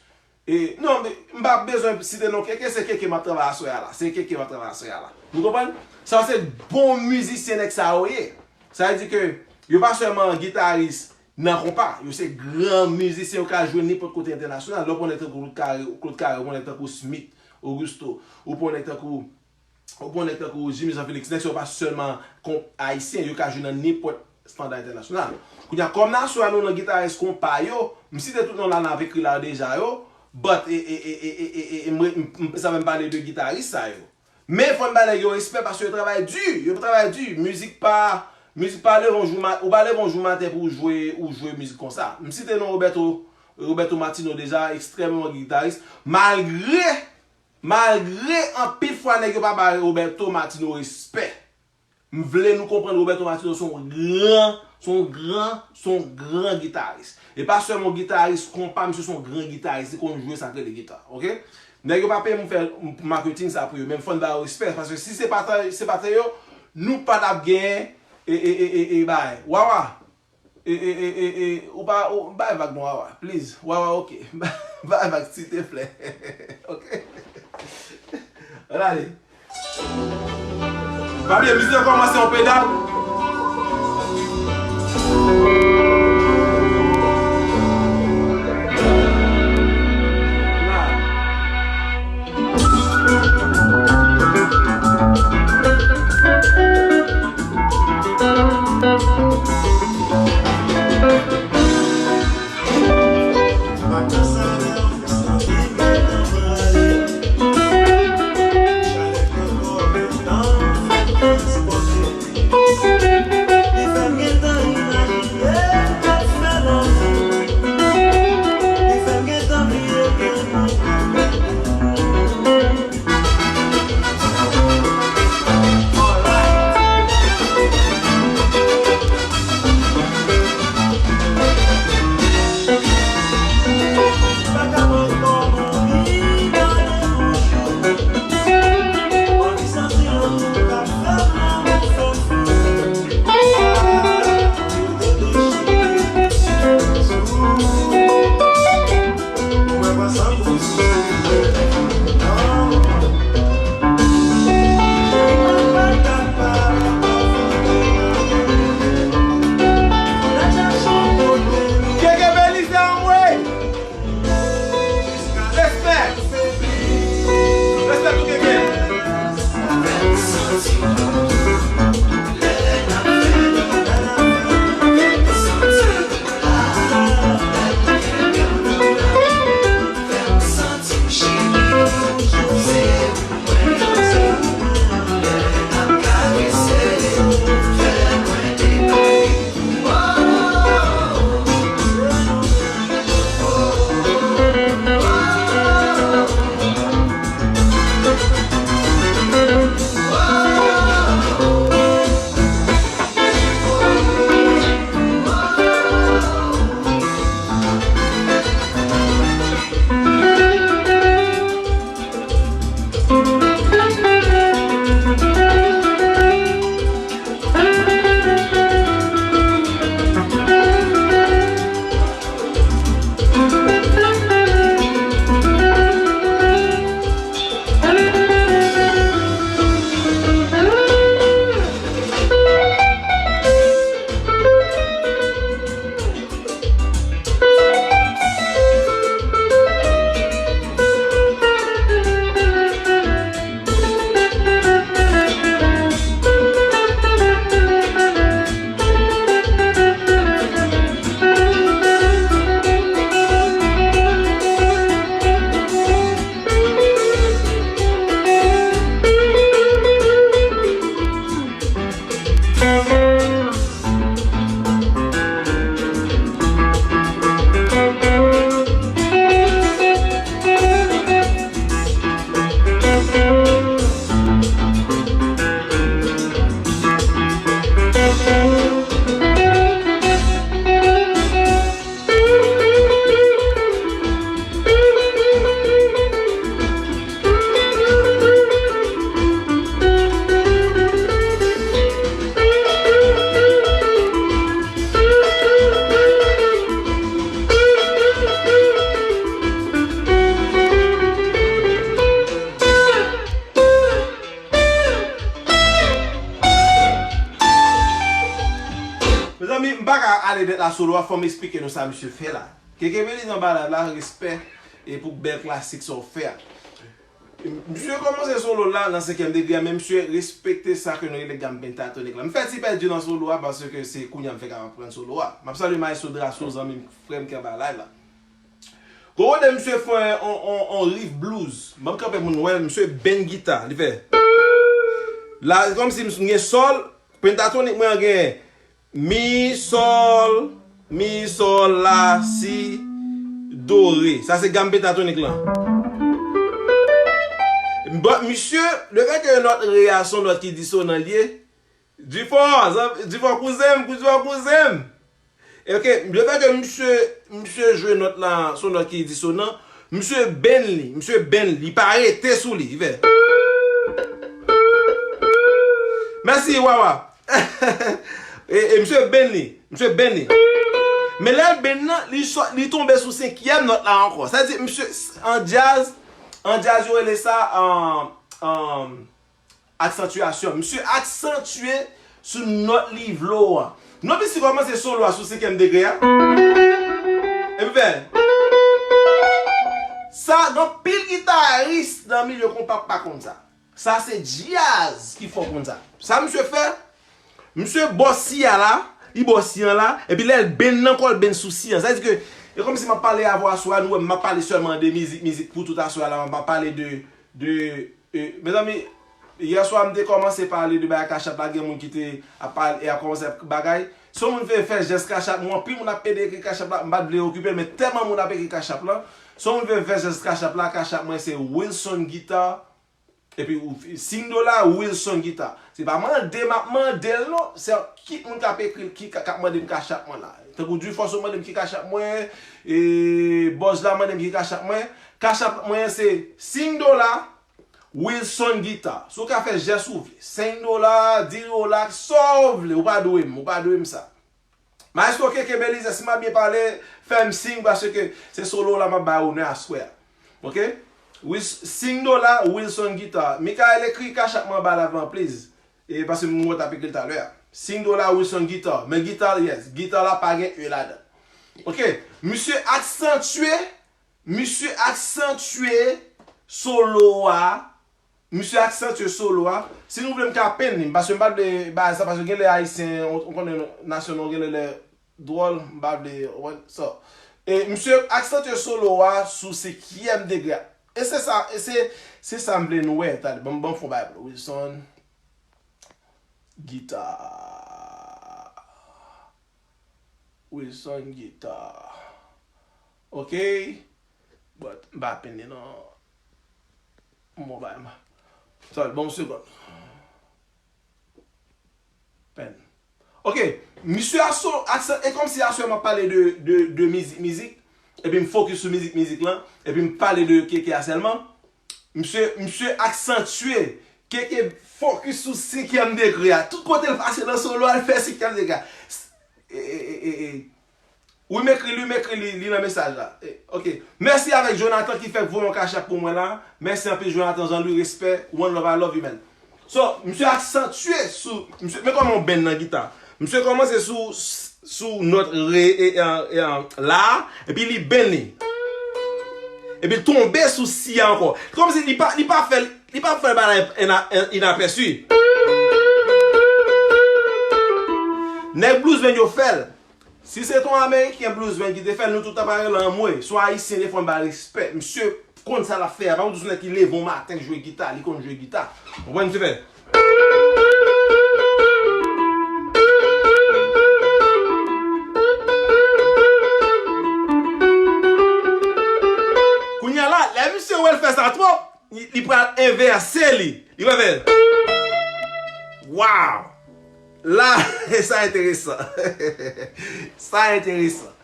E, non, men, m pa bezwen site non Keke, se Keke m ap travay aswè a la. Se Keke m ap travay aswè a la. Nou konprann? Sa se bon mizisyen nèg sa yo ye. Sa vle di ke yo pa sèlman gitaris nan konpa, yo se gran mizisyen, yo ka jwe nenpòt kote entènasyonal. Lè w pran nèg tankou Claude Carré, Claude Carré, ou pran nèg tankou Smith Augusto, ou pran nèg tankou Ou pran nèg tankou Jimmy Jean Félix, nèg sa yo pa sèlman kon ayisyen, yo ka jwe nan nenpòt estanda entènasyonal. Kounye a, kòm n a swa nou nan gitaris konpa yo, m site tout non la n ap ekri la deja yo, but, e, e, e, e, e, e, e, mwen, m, m, sa fè m pale de gitaris sa yo. Men fò n ba nèg yo respè paske yo travay di, yo travay di. Mizik pa, mizik pa leve yon jou ma-, ou pa leve yon jou maten pou w jwe, ou jwe mizik konsa. M site non Roberto, Roberto Martino deja, ekstrèmeman gitaris. Malgre Malgre anpil fwa nèg yo pa bay Roberto Martino respè, m vle nou konprann Roberto Martino se yon gran, se yon gran, se yon gran gitaris. E pa sèlman yon gitaris konpa, misye se yon gran gitaris, li konn jwe sa k rele gita, oke? Nèg yo pa peye m fè maketing sa pou yo, men fò n ba yo respè, paske si se pa ta, se pa ta yo, nou pa t ap genyen, e, e, e, e, e, bagay. Wawa, E, e, e, e, e, ou pa, ou, bay vag non, Wawa, please. Wawa, ok. Bay vag, silteplè. Ok. Ann ale. Pa bliye, mizik lan kòmanse yon pedal. Dèt la solo a, fò m eksplike nou sa misye fè la. Keke Belize anba live la, respè e pou bèl klasik sa w fè a. Misye kòmanse solo la nan senkyèm degre a, men misye respekte sa ke nou rele gam pentatonik la. M fè ti pèdi nan solo a paske se kounye a m fèk ap aprann solo a. M ap salye Maestro Drasso, zanmi m, frè m ki anba live la. Gwo kote misye fè on, on, on riff blues. Ban m kanpe moun wè, misye bend gita, li fè. La, kòmsi m gen sòl, pentatonik mwen an gen mi, sòl, mi, sòl, la, si, do, re. Sa se gam pentatonik lan. Bon, misye, lefètke nòt re a se yon nòt ki disonan l ye, Difò, zan- Difò kouzen m, Difò kouzen m. E ok, lefètke misye, misye jwe nòt la, se yon nòt ki disonan, misye bend li, misye bend li, li pa rete sou li, li fè. Mèsi, Wawa. E, e misye bend li, misye bend li. Men lè l bend nan, li sò- li tonbe sou senkyèm nòt la ankò. Sa di, misye, an djaz, an djaz, yo rele sa, um, um, aksantyasyon. Misye aksantye sou nòt li vle w an. Non, misye kòmanse solo a sou senkyèm degre a. Epi fè. Sa, gen anpil gitaris nan milye konpa k pa konn sa. Sa se djaz ki fè w konn sa. Sa misye fè, misye bò si a la, li bò si an la, epi lè l bend nan kò l bend sou si an. Sa vle di ke, e kòmsi m ap pale avè w aswè a, nou wè m ap pale sèlman de mizik, mizik pou tout aswè a la, m ap pale de, de, e, mezanmi, yèswa m te kòmanse pale de bagay Cash App la, gen moun ki te ap pale, e ap kòmanse ap bagay. Si yon moun vle fè jès Cash App, mwen, anpil moun ap ede ekri Cash App la, m pa t vle okipe l, men tèlman moun ap ekri Cash App la, si yon moun vle fè jès Cash App la, Cash App mwen se Wilson Guitar, epi ou fi- Sing Dola, Wilson Guitar. Se pa mande m ap mande l non, se ki moun k ap ekri l, ki k ap mande m Cash App mwen la. Tankou Dufos ou mande m ki Cash App mwen, e Bòz la mande m ki Cash App mwen. Cash App mwen se Sing Dola, Wilson Guitar. Si w ka fè jès ou vle, senk dola, dis dola, sa w vle, ou pa dwe m, ou pa dwe m sa. Maestro Keke Belize, si m ap byen pale, fè m siy paske se solo w la m ap bay onè aswè a. Ok? Wis- Sing Dola, Wilson Guitar. Michael, ekri Cash App mwen anba live lan, please. E paske m wè w t ap ekri l talè a. Sing Dola, Wilson Guitar. Men gita, yes, gita la pa gen E ladan. Ok? Misye aksantye, misye aksantye solo a. Misye aksantye solo a. Si nou vle m ka penn li, paske m pa vle bagay sa, paske gen lè ayisyen, ou, ou konnen nasyon nou gen lè, lè dwòl, m pa vle, ou konprann? So, e misye aksantye solo a sou senkyèm degre a. E se sa, e se, se sa m vle nou wè. Talè, ban m, ban m fè yon bagay pou nou. Wilson, gita. Wilson Guitar. Ok. But, m pa penn li non. Mwen bay ma. Sorry, ban m yon segonn. Penn. Ok. Misye a so, aksan, e kòmsi aswè m ap pale de, de, de mizik, mizik. Epi m fokis sou mizik, mizik lan. Epi m pale de Keke a sèlman. Misye, misye aksantye. Keke fokis sou senkyèm degre a. Tout kote l pase nan solo a, l fè senkyèm degre a. S- e, e, e, e, e. Wi, m ekri li, m ekri li, li nan mesaj la. E, ok. Mèsi avèk Jonathan ki fèk voye yon Cash App pou mwen la. Mèsi anpil, Jonathan Jean Louis, respè. One love, I love you, man. So, misye aksantye sou, misye, men kòman yon bend nan gita. Misye kòmanse sou, sou nòt re, e, e, e, la, epi li bend li. Epi l tonbe sou si a ankò. Kòmsi li pa, li pa fè, li pa fè bagay ina- inapèsi. Nèg blues band yo fè l. Si se t on ameriken blues band ki te fè l, nou tout ta pare lan anmwe. Se on ayisyen, defwa n ba respè. Misye konn sa l ap fè a. Pa konn sou nèg ki leve on maten k jwe gita, li konn jwe gita. Ou konprann misye fè? Kounye a la, lè misye wè l fè sa twòp, li, li pral envèse li. Li pral fè. Wow! La, sa enteresan. Sa enteresan.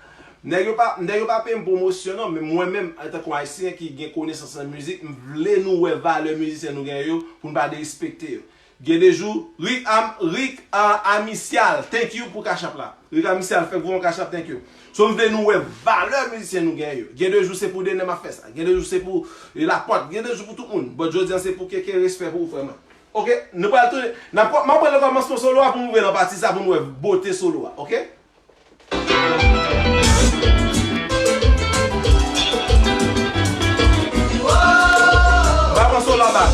Nèg yo pa, nèg yo pa peye m pwomosyon non, men mwen menm, antanke yon ayisyen ki gen konesans nan mizik, m vle nou wè valè mizisyen nou genyen yo, pou n pa derespekte yo. Gen de jou, Rick Am, Rick, ah, Amisial, thank you pou Cash App la. Rick Amisial, fèk voye yon Cash App, thank you. So, m vle nou wè valè mizisyen nou genyen yo. Gen de jou se pou Dener m ap fè sa. Gen de jou se pou, eh, Laporte. Gen de jou pou tout moun. But jodi a se pou Keke, respè pou ou, frè mwen. Ok, nou pral tounen. N ap, m ap pran nan kòmansman solo a pou m rive nan pati sa pou nou wè bote solo a. Ok? Ba mwen solo a ba.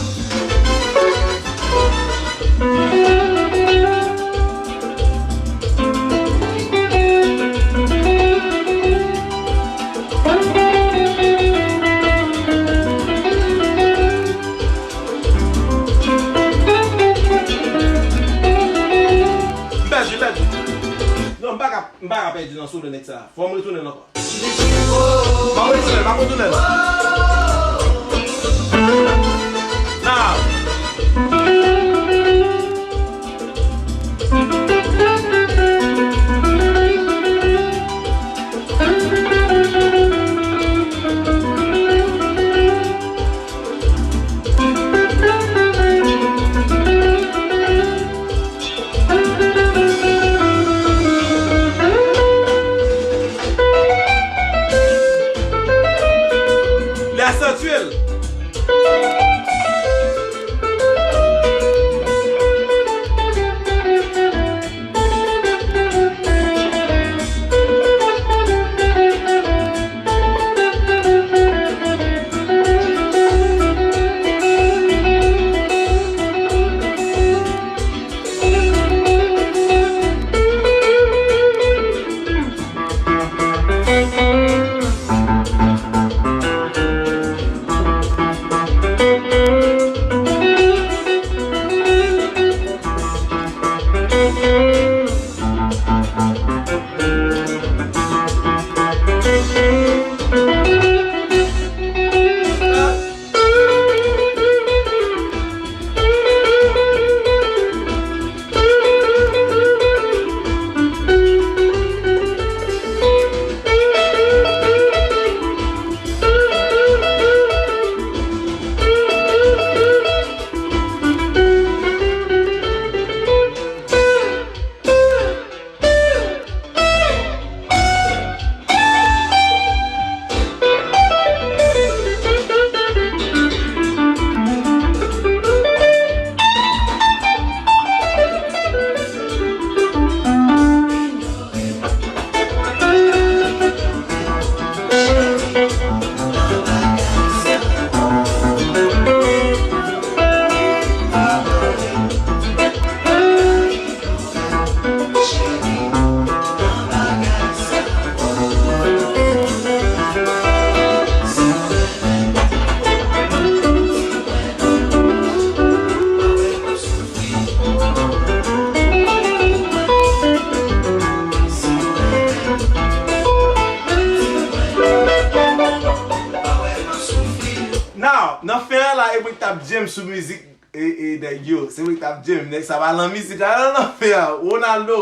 M pèdi, m pèdi. Non, m pa ka, m pa ka pèdi nan solo nèg sa. Fò m retounen l ankò. M ap retounen l, m ap retounen l. Now. Li asantiye l. Now, nan fen an la, e mwen k t ap jam sou mizik e, e nèg yo. Se mwen k t ap jam. Nèg sa pa lan mizik la, non, nan fen an. Ronaldo.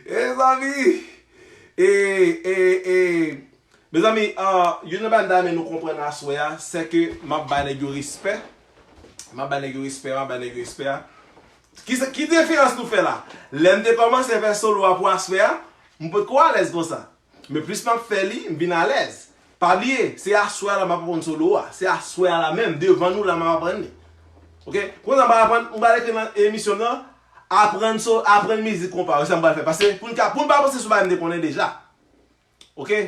Mezanmi. E, e, e, mezanmi, ah, youn nan bagay m ta renmen nou konprann aswè a, se ke m ap bay nèg yo respè. M ap bay nèg yo respè, m ap bay nèg yo respè a. Ki, ki diferans nou fè la? Lè m te kòmanse fè solo a pou aswè a, m potko alèz konsa. Men plis m ap fè li, m vin alèz. Pa bliye, se aswè a la m ap aprann solo a. Se aswè a la menm, devan nou la m ap aprann li. Oke? Kounye a m pral aprann, m pral ekri nan emisyon m nan, aprann so, aprann mizik konpa, se sa m pral fè. Paske pou n ka, pou n pa panse sou bagay m te konnen deja. Oke?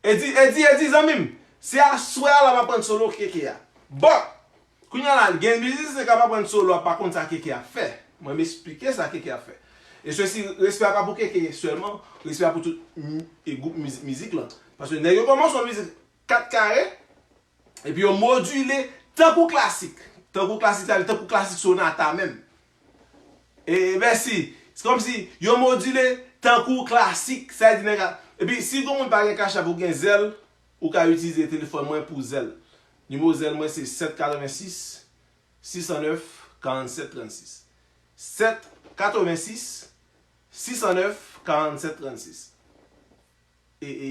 Edi, Edi, Edi, zanmi m, se aswè a la m aprann solo keke a. Bon, kounye a la, gen mizisyen k ap aprann solo a pa konn sa keke a fè. Mwen, m esplike sa keke a fè. E sesi, respè a pa pou keke sèlman, respè a pou tout m-, e gwoup mizik, mizik lan. Paske nèg yo kòmanse yon mizik kat kare, epi yo modile tankou klasik. Tankou klasik, sa vle tankou klasik sonata menm. E, e mèsi. Se kòmsi yo modile tankou klasik. Sa vle di nèg la. Epi si yon moun pa gen Cash App ou gen Zelle, ou ka itilize telefòn mwen pou Zelle. Nimewo Zelle mwen se sèt katrevensis, sis san nèf, karannsèt trannsis. Sèt katrevensis, sis san nèf, karannsèt trannsis. E, e,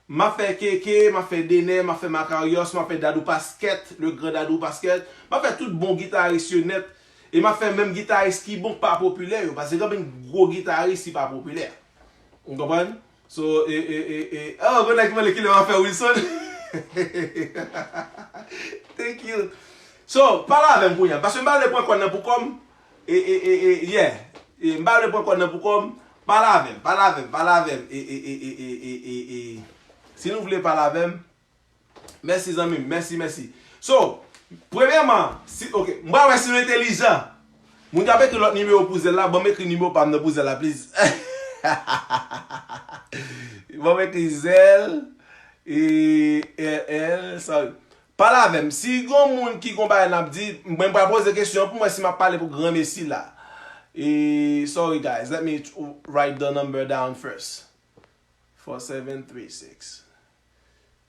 m ap fè Keke, m ap fè Dener, m ap fè Makarios, m ap fè Dadou Pasquet, le grand Dadou Pasquet. M ap fè tout bon gitaris yo nèt. E m ap fè menm gitaris ki bon k pa popilè yo. Paske gen anpil gwo gitaris ki pa popilè. Ou konprann? So, e, e, e, e, oh, gen nèg ki mande kilè m ap fè Wilson. Thank you. So, pale avè m kounye a. Paske m pa vle pran kòn nan pou kò m. E, e, e, e, yeah. E, m pa vle pran kòd nan pou kò m. Pale avè m, pale avè m, pale avè m. E, e, e, e, e, e, e, e. Si nou vle pale avè m, mèsi zanmi m, mèsi, mèsi. So, premyèman, si, ok, m pral wè si nou entelijan. Moun k ap ekri lòt nimewo pou Zèl la, ban m ekri nimewo pa m nan pou Zèl la, please. Ban m ekri Zèl, e, L, L, sorry. Pale avè m. Si gon moun ki gon bagay n ap di, mwen pral poze kesyon pou mwen si m ap pale pou granmesi la. E, sorry guys, let me write the number down first. Four seven three six.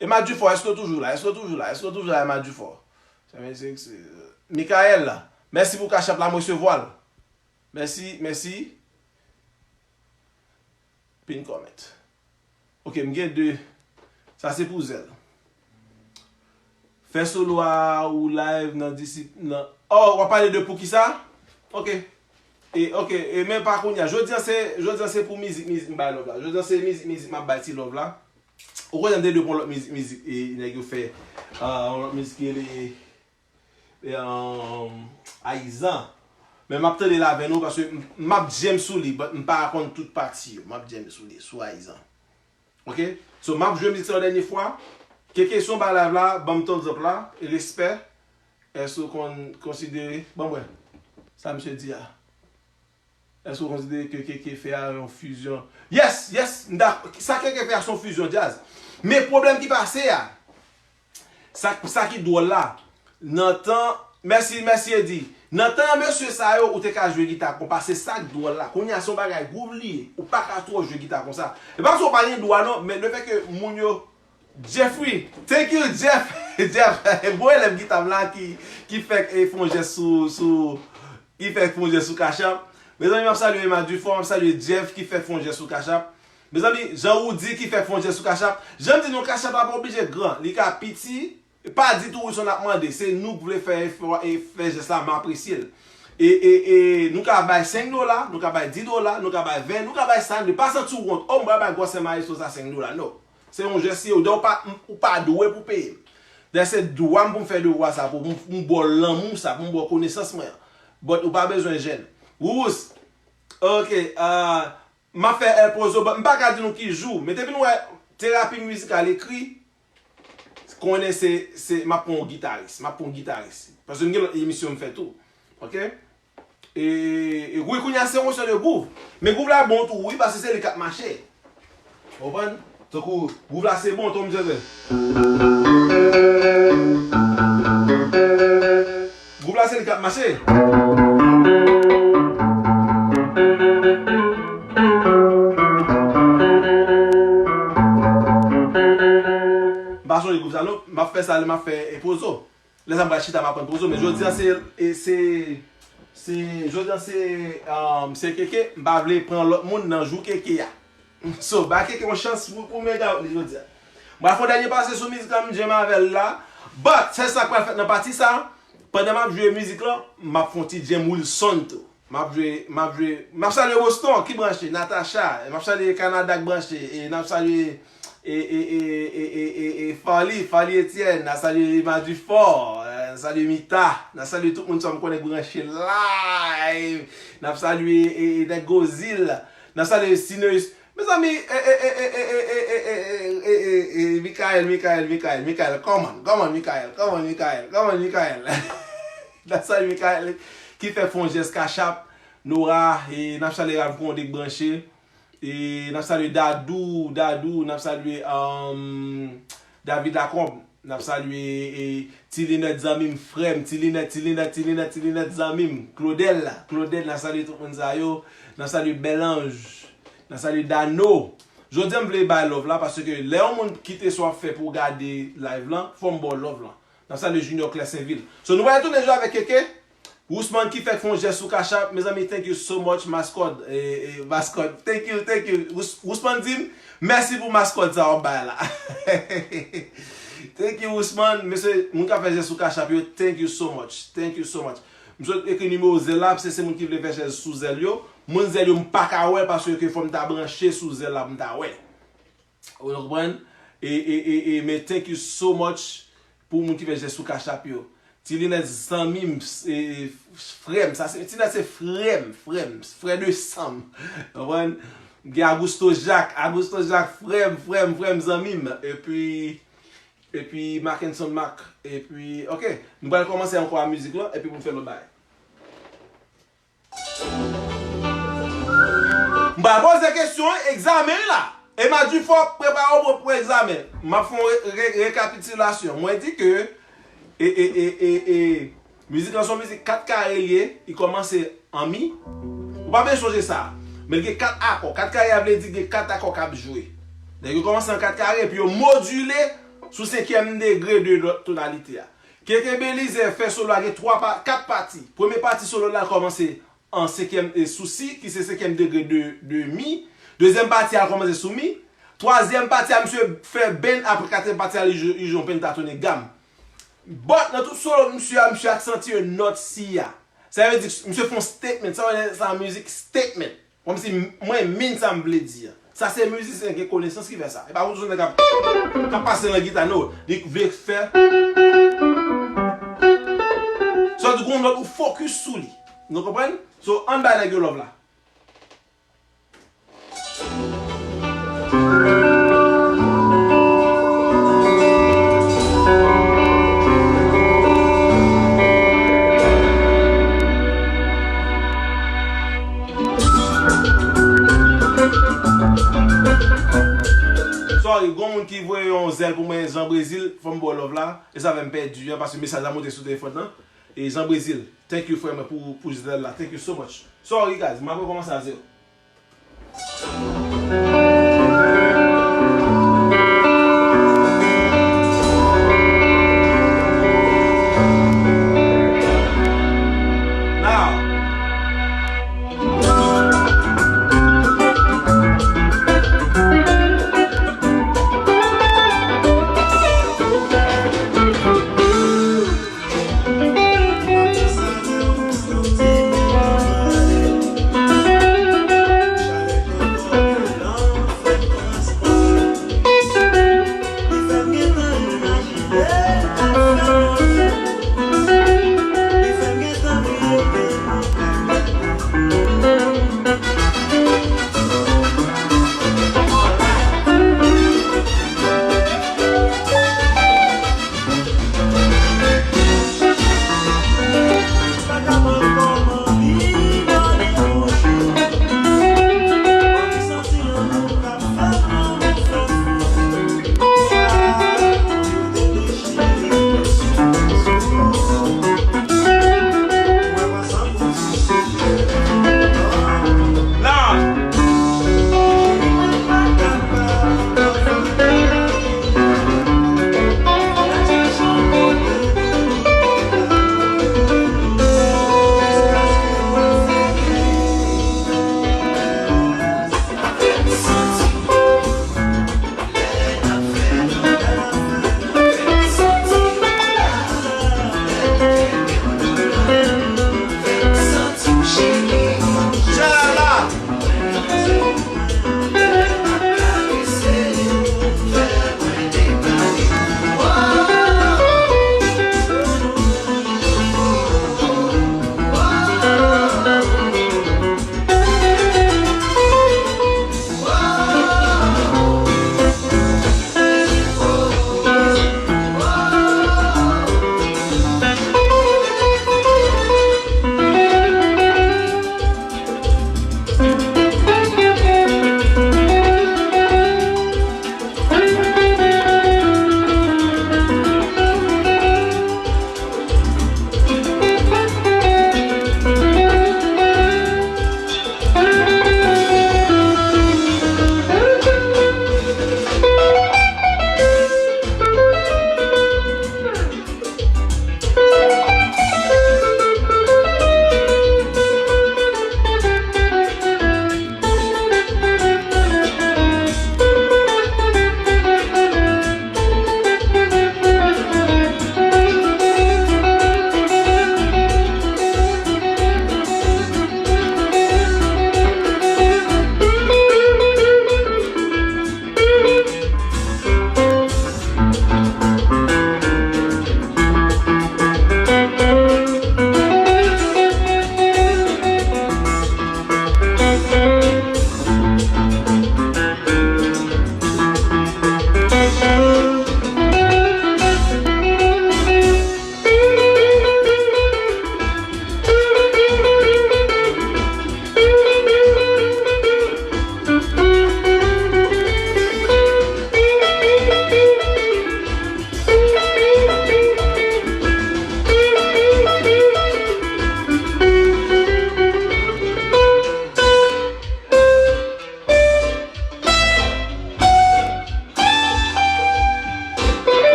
Emma Dufort, èske w toujou la? Èske w toujou la? Èske w toujou la, Emma Dufort? Seven six, euh, Michael, mèsi pou Cash App la, m resevwa l. Mèsi, mèsi. Pin comment. Ok, m gen de. Sa se pou Zèl. Fè solo a ou live nan disip nan. Oh, w ap pale de poukisa? Ok. E, ok, e men pa kounye a. Jodi a se, jodi a se pou mizik, mizik m bay love la. Jodi a se mizik, mizik m ap bay ti love la. Ou konnen m te dwe pran lòt mizik, mizik, e nèg yo fè, ah, yon lòt mizik ki rele, e, um, Ayizan. Men m ap tande l avè nou paske m, m ap jam sou li, but m pa konn tout pati yo. M ap jam sou li, sou Ayizan. Ok? So, m ap jwe mizik sa yon dènye fwa. Keke, si w ba live la, ban m thumbs up la, e respè. Èske w konn konsidere, ban m wè sa misye di a. Èske w konsidere ke Keke fè a yon fizyon? Yes, yes, m dak-, sa Keke fè a se yon fizyon djaz. Men pwoblèm ki pase a, sa, sa ki dwòl la, nan tan, mèsi, mèsi Eddy. Nan tan mesye sa yo, ou te ka jwe gita konpa, se sa k dwòl la. Kounye a se yon bagay gwouv li ye, ou pa ka twò jwe gita konsa. E pa paske w pa gen dwa non, men lefètke moun yo Jeffrey, thank you, Jeff. Jeff, bon elèv gita m la ki, ki fèk, e, fè yon jès sou, sou, ki fèk fè yon jès sou Cash App. Mezanmi, m ap salye Emma Dufort, m ap salye Jeff ki fèk fè yon jès sou Cash App. Mezanmi, Jean Roudy ki fèk fè yon jès sou Cash App. Jan m di nou, Cash App la pa oblije gran, li ka piti, pa ditou Wilson ap mande, se nou k vle fè efò e fè jès la, m apresye l. E, e, e, nou ka bay senk dola, nou ka bay dis dola, nou ka bay ven, nou ka bay sa n vle. Pa santi w wont, o, m pral bay gwosè maestro sa senk dola, no. Se yon jès, se ou, ou pa, ou pa dwe pou peye m. Dayè se dwa m pou m fè devwa sa pou m, pou m ba w lanmou sa, pou m ba w konesans mwen an. But ou pa bezwen jèn. Woubous. Ok, ah, m ap fè El Pozo, but m pa ka di nou ki jou. Men depi nou wè terapi mizikal ekri, konnen se, se, m ap pran yon gitaris, m ap pran yon gitaris. Paske m gen lòt emisyon m fè tou. Ok? E, e, wi, kounye a se yon kestyon de gwouv. Men gwouv la bon tou, wi, paske se li k ap mache. Ou konprann? Tankou, gwouv la se bon, tankou m di w. Gwouv la se li k ap mache. M pa sonje gwouv sa, non. M ap fè sa, lè m ap fè, e, pozo. Lè sa m pral chita, m aprann pozo, men jodi a se, e, se, se, jodi a se, um, se Keke, m pa vle pran lòt moun nan jou Keke a. So, ba Keke yon chans pou, pou mega out li jodi a. M pral fè yon dènye pase sou mizik la, m jam avè l la. But, se sa k pral fèt nan pati sa. Pandan m ap jwe mizik lan, m ap fè yon ti jam Wilson tou. M ap jwe, m ap jwe, m ap salye Boston ki branche, Natacha, m ap salye Kanada k branche, e n ap salye, e, e, Farly, Farly Etienne, n ap salye Emma Dufort, e, n ap salye Mita, n ap salye tout moun sa m konnen k branche live, n ap salye, e, e, nèg Gozil, n ap salye Sineus, mezanmi, e, e, Michael, Michael, Michael, Michael, come on, come on, Michael, come on, Michael, come on, Michael. N ap salye Michael ki fè fè yon jès Cash App, Nora, e n ap salye Ralph Condé k branche, e n ap salye Dadou, Dadou, n ap salye, um, David Lacombe, n ap salye, e, Ti Linèt zanmi m, frè m, Ti Linèt, Ti Linèt, Ti Linèt, Ti Linèt zanmi m, Claudel, Claudel, n ap salye tout moun sa yo, n ap salye Bèlanj, n ap salye Dano. Jodi a m vle bay love la paske lè yon moun kite sa w ap fè pou w gade live lan, fò m ba w love lan. N ap salye Junior Clercenville. So, nou pral tounen jwe avèk Keke. Wousman ki fèk fè yon jès sou Cash App. Mezanmi, thank you so much, Mascot. E, e, Mascot. Thank you, thank you. Wous-, Wousman di m, mèsi pou Mascot sa w ap bay la. Thank you, Wousman. Mesye, moun k ap fè jès sou Cash App yo, thank you so much. Thank you so much. M sot ekri nimewo Zelle la, paske se moun ki vle fè jès sou Zelle yo. Moun Zelle yo, m pa ka wè, paske fò m ta branche sou Zelle la pou m ta wè. Ou konprann? E, e, e, e, men thank you so much pou moun ki fè jès sou Cash App yo. Ti Linèt zanmi m, s-, e, e, frè m, sa se, Ti Linèt se frè m, frè m, frè de san m. Konprann? Gen Augusto Jacques, Augusto Jacques, frè m, frè m, frè m, zanmi m. Epi, epi Mackenson Mac, epi, ok, nou pral kòmanse ankò a mizik lan, epi pou n fè lòt bagay. M pral poze kesyon egzamen la. Emma Dufort, prepare w pou egzamen. M ap fè yon re-, re-, rekapitilasyon. Mwen di ke e, e, e, e, e, mizik lan se yon mizik kat kare li ye, li kòmanse an mi. Ou pa bezwen sonje sa. Men li gen kat akò. Kat kare a vle di gen kat akò k ap jwe. Nèg yo kòmanse an kat kare, epi yo modile sou senkyèm degre de lòt tonalite a. Keke Belizaire fè solo a gen twa pa, kat pati. Premye pati solo la kòmanse an senkyèm, e, sou si, ki se senkyèm degre de, de mi. Dezyèm pati a kòmanse sou mi. Twazyèm pati a, misye fè bend, apre katriyèm pati a, li jwe, li jwe yon pentatonik gam. But nan tout solo misye a, misye aksantye nòt si a. Sa vle di, misye fè yon statement. Sa vle di sa mizik statement. Kòmsi m-, mwen min sa m vle di a. Sa se mizisyen gen konesans ki fè sa. E pa pou tout nèg k ap, k ap pase nan gita, no. Li vle fè. Sa vle di gon nòt ou focus sou li. Nou konprann? So, ann bay nèg yo love la. Sorry, gon moun ki voye yon zèl pou mwen, Jean Brésil, fò m ba w love la. E sa fè m pèdi an, paske mesaj la monte sou telefòn nan. E Jean Brésil, thank you, frè mwen, pou, pou zèl la. Thank you so much. Sorry, guys, m ap rekòmanse a zewo. Now.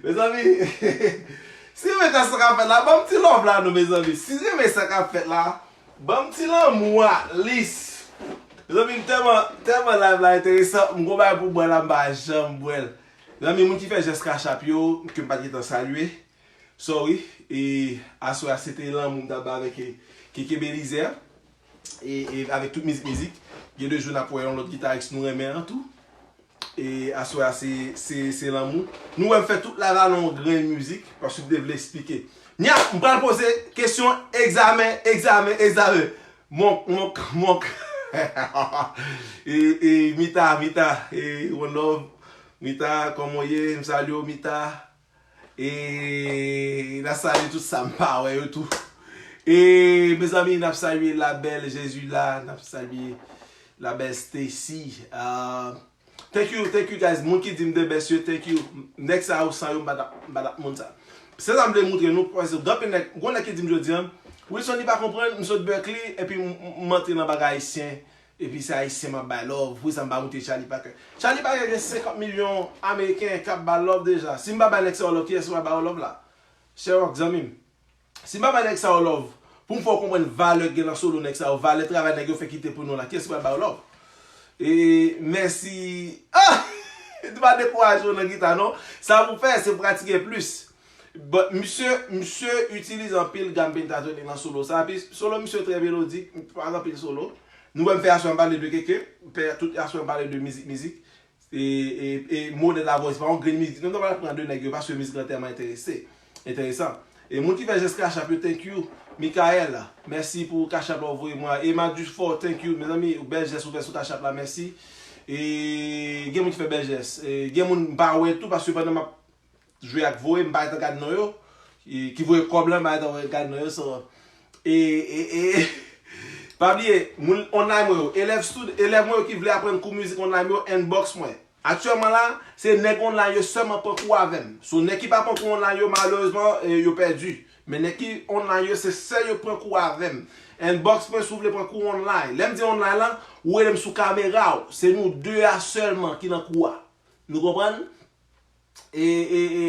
Mezanmi, si renmen sa k ap fèt la, ban m ti love la non, mezanmi. Si renmen sa k ap fèt la, ban m ti lanmou at least. Mezanmi, m tèlman, tèlman live la enteresan, m gon bagay pou bwè la, m pa janm bwè l. Mezanmi, moun ki fè jès Cash App yo, ke m pa t gentan salye. Sorry, e aswè a se te lanmou m t ap bay avèk, e, Keke Belizaire, e, e avèk tout mizik mizik. Gen de jou n ap wè yon lòt gitaris nou renmen an tou. E aswè a se, se, se lanmou. Nou wè m fè tout live la nan yon grenn mizik, paske m te vle eksplike. Nya, m pral poze kesyon egzamen, egzamen, egzamen. Monk, monk, monk. E, e, Mita, Mita, e, one love. Mita, kòman w ye? M salye w, Mita. E n ap salye tout sa m pa wè yo tou. E mezanmi, n ap salye la belle Jésus la, n ap salye la belle Stacy. Ah, thank you, thank you guys. Moun ki di m the best yo, thank you. Nèg sa yo, san yo, m pa t ap, m pa t ap moun sa. Se sa m vle montre nou, paske gen anpil nèg, gon nèg ki di m jodi a, Wilson li pa konprann, m sot Berkeley, epi m, m, m antre nan bagay ayisyen. Epi se ayisyen m ap bay love, poukisa m pa moute Charlie Parker? Charlie Parker gen senkant milyon Ameriken k ap ba l love deja. Si m pa bay nèg sa yo love, kiyès ki pral ba yo love la? Sherrock, zanmi m. Si m pa bay nèg sa yo love, pou m fè w konprann valè k gen nan solo nèg sa yo, valè travay nèg yo fè kite pou nou la, kiyès ki pral ba yo love? E mèsi. Ah! Li pa dekouraje w nan gita, non. Sa pou fè, se pratike plis. But misye, misye itilize anpil gam pentatonic nan solo sa. Epi solo misye trè melodik, pa gen anpil solo. Nou wè m fè aswè m pale de Keke, m fè tout aswè m pale de mizik, mizik. E, e, e Modèl Lavwa, se pa yon grenn mizik. Nou ta pral pran de nèg yo, paske mizik lan tèlman enterese, enteresan. E moun ki fè jès Cash App yo, thank you. Michael, mèsi pou Cash App la ou voye mwen. Emma Dufort, thank you. Mezanmi, bèl jès ou fè sou Cash App la, mèsi. E gen moun ki fè bèl jès. E gen moun m pa wè tou, paske pandan m ap jwe ak voye, m pa gentan gad non yo, e, ki voye kòb la, m pa gentan gad non yo, so, e, e, e, pa bliye, moun online mwen yo, elèv stud, elèv mwen yo ki vle aprann kou mizik online yo, inbox mwen. Aktyèlman la, se nèg online yo sèlman pran kou avè m. So, nèg ki pa pran kou online yo, malerezman, e, yo pèdi. Men nèg ki online yo, se sèl yo pran kou avè m. Inbox mwen si w vle pran kou online. Lè m di online lan, ou rele m sou kamera w. Se nou de a sèlman ki nan kou a. Nou konprann? E, e, e,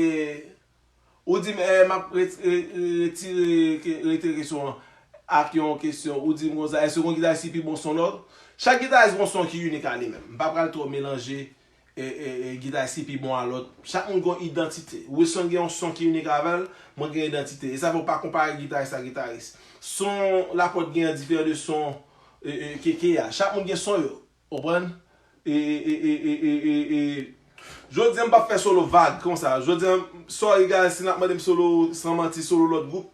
ou di m, e, m ap ret-, re-, re-, retire, ke-, retire kesyon an ak yon kesyon. Ou di m konsa, èske yon gitaris ki pi bon son lòt? Chak gitaris gon son ki inik a li menm. M pa pral twò melanje, e, e, e, gitaris ki pi bon a lòt. Chak moun gon idantite. Wilson gen yon son ki inik avè l, mwen gen idantite. E sa fè w pa konpare gitaris ak gitaris. Son Laporte gen an diferan de son, e, e, Keke a. Chak moun gen son yo. Konprann? E, e, e, e, e, e, e, e, jodi a m p ap fè solo vag konsa. Jodi a, sorry guys, si n ap mande m solo, san manti, solo lòt gwoup.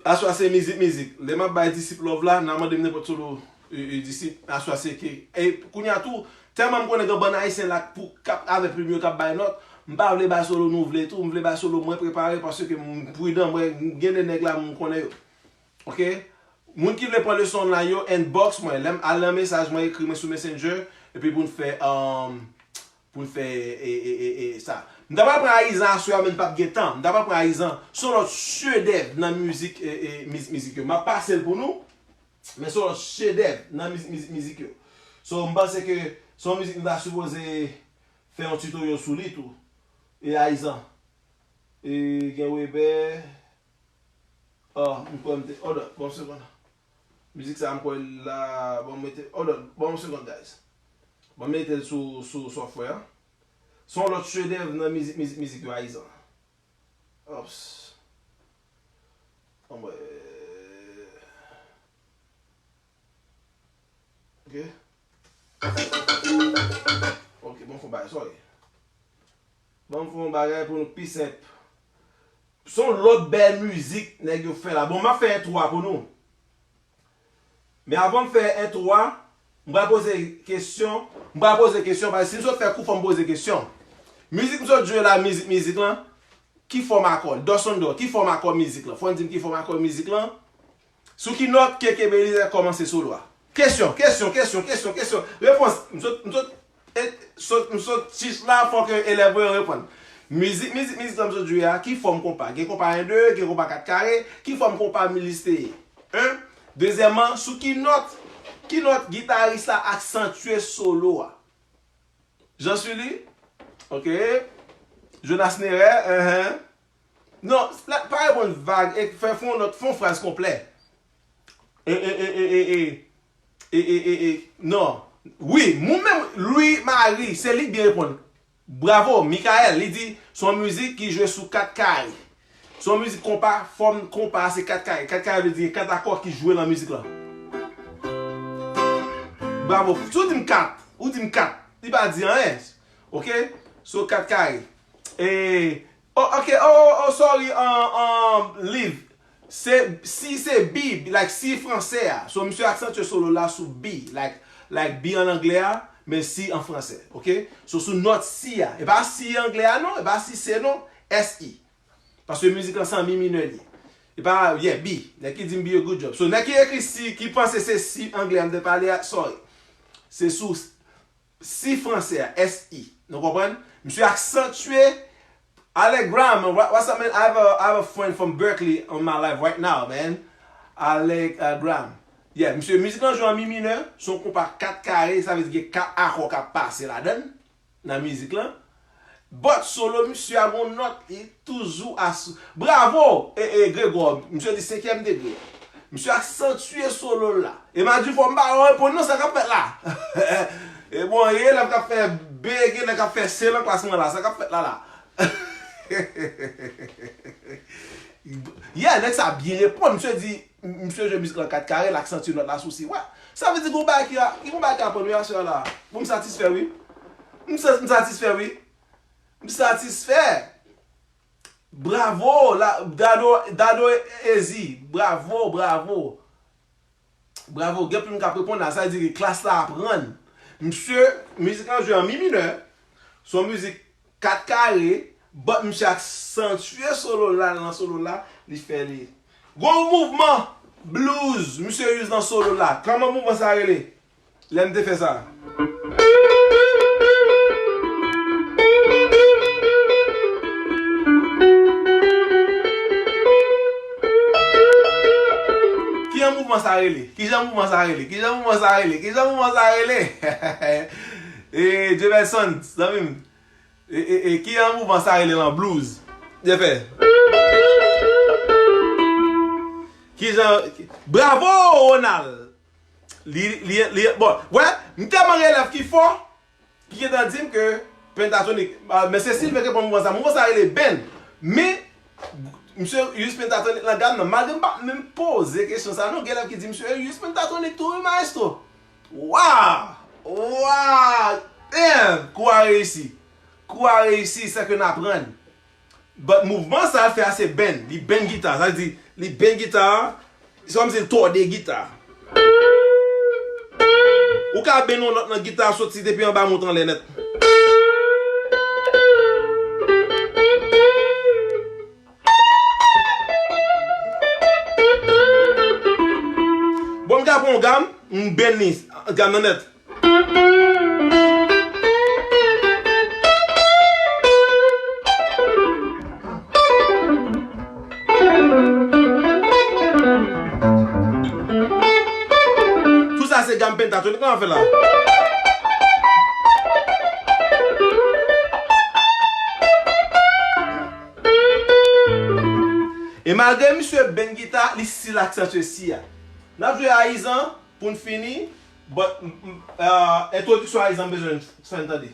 Aswè a se mizik, mizik. Lè m ap bay Disip love la, n a mande m nenpòt solo, e, e, Disip. Aswè a se ke. E kounye a tou, tèlman m konnen gen bann ayisyen la k pou, k ap avè plim yo k ap bay nòt, m pa vle bay solo nou vle tou, m vle bay solo mwen prepare paske m pridan, mwen gen de nèg la m konnen yo. Ok? Moun ki vle pran leson online yo, inbox mwen. Lè m al nan mesaj mwen, ekri mwen sou Messenger, epi pou n fè, um, pou n fè, e, e, e, e, sa. M ta pral pran Ayizan aswè a, men m p ap gen tan. M ta pral pran Ayizan. Se yon lòt chedèv nan mizik, e, e, mizik, mizik yo. M ap pase l pou nou, men se yon lòt chedèv nan mizik, mizik, mizik yo. So, m panse ke se yon mizik m ta sipoze fè yon tutorial sou li tou. E Ayizan. E gen Weber. Oh, m kwè m te. Hold up, ban m segonn. Mizik sa a m kwè l la, ban m mete. Hold up, ban m segonn, guys. Ban m mete l sou, sou software. Se yon lòt chedèv nan mizik, mizik, mizik yo Ayizan. Ops. Anmwey. Ok. Ok, ban m fè yon bagay, sorry. Ban m fè yon bagay pou nou pi senp. Se yon lòt bèl mizik nèg yo fè la. Bon, m ap fè entwo a pou nou. Men avan m fè entwo a, m pral poze kesyon. M pral poze kesyon, paske si m sot fè kou, fò m poze kesyon. Mizik m sot jwe la, mizik, mizik lan, ki fòm akò l? Do, son, do, ki fòm akò mizik lan? Fò n di m ki fòm akò mizik lan. Sou ki nòt Keke Belizaire kòmanse solo a? Kesyon, kesyon, kesyon, kesyon, kesyon. Repons, m sot, m sot, e, sot, m sot chich la, fò ke elèv mwen yo reponn. Mizik, mizik, mizik sa m sot jwe a, ki fòm konpa? Gen konpa en de, gen konpa kat kare, ki fòm konpa milis te ye? En. Dezyèmman, sou ki nòt, ki nòt gitaris la aksantye solo a? Jean Sully? Ok. Jonas Nere, enhen. Non, la, pa reponn vag, e fè, fè yon lòt, fè yon fraz konplè. E, e, e, e, e, e, e, e, e, e, non. Wi, moun menm, Louis Marie, se li k byen reponn. Bravo, Michael, li di, se yon mizik ki jwe sou kat kare. Se yon mizik konpa, fòm konpa a se kat kare. Kat kare vle di kat akò ki jwe nan mizik lan. Bravo. Si w di m kat, ou di m kat, li pa di anyen. Ok? So, kat kare. E, oh, ok, oh, oh, oh, sorry, um, um, Liv. Se, si se B, like si fransè a. So, misye aksantye solo la sou B, like, like B an anglè a, men si an fransè, ok? So, sou nòt si a. E pa si anglè a non, e pa si se non, S I. Paske mizik lan se an mi minè li ye. E pa, yeah, B. Nèg ki di m B, a good job. So, nèg ki ekri si, ki panse se si anglè a m te pale a, sorry. Se sou si fransè a, S I. Nou konprann? Misye aksantye Alec Graham, what, what's up, man? I have a, I have a friend from Berkeley on my live right now, man. Alec uh, Graham. Yeah, misye, mizik lan jwe an mi minè, se yon konpa kat kare, sa vle di gen kat akò k ap pase ladan l, nan mizik lan. But solo misye a gon nòt, li toujou asou. Bravo! E, e, Gregor, misye di senkyèm degre. Misye aksantye solo l la. E m a di fò m pa reponn non, sa k ap fèt la? E bon, e elèv k ap fè B, gen nèg k ap fè C nan klas mwen la, sa k ap fèt la la? Yeah, nèg sa byen reponn. Misye di, misye jwe mizik lan kat kare, l aksantye nòt la sou si. Wè, sa vle di gon bagay ki, ki gon bagay ki aprann wi aswè la. Bon, m satisfè wi. M sa-, m satisfè wi. M satisfè. Bravo, la, Dado, Dado Ezi. Bravo, bravo. Bravo, gen pil moun k ap reponn la, sa vle di ke klas la aprann. Misye, mizik lan jwe an mi minè, se yon mizik kat kare, but misye aksantye solo la, nan solo la, li fè li. Gon mouvman blues, misye use nan solo la. Kòman mouvman sa rele? Lè m te fè sa. Kijan mouvman sa rele? Kijan mouvman sa rele? Kijan mouvman sa rele? Kijan mouvman sa rele? E, Jefferson, zanmi m. E, e, e, kijan mouvman sa rele lan blues? Jefferson. Kijan, bravo, Ronald! Li, li, li, bon, wè, m tèlman gen elèv ki fò, ki gentan di m ke pentatonik, ah, men se Silve ki pran mouvman sa. Mouvman sa rele bend. Men, misye use pentatonik lan gam nan. Malgre m pa menm poze kesyon sa non, gen elèv ki di misye use pentatonik tou wi, maestro. Waw! Waw! Damn! Kou a reyisi. Kou a reyisi, se ke n aprann. But mouvman sa l fè a se bend. Li bend gita. Sa vle di, li bend gita a, se kòmsi l tòde gita a. Ou ka bend yon nòt nan gita a soti depi anba monte anlè nèt. Bon, m ka pran yon gam, m bend li, gam nan nèt. Tou sa se gam pentatonik lan fè la. E malgre misye bend gita, li still aksantye si a. N ap jwe Ayizan pou n fini, but, m, m, ah, entwodiksyon Ayizan m bezwen fè n tande.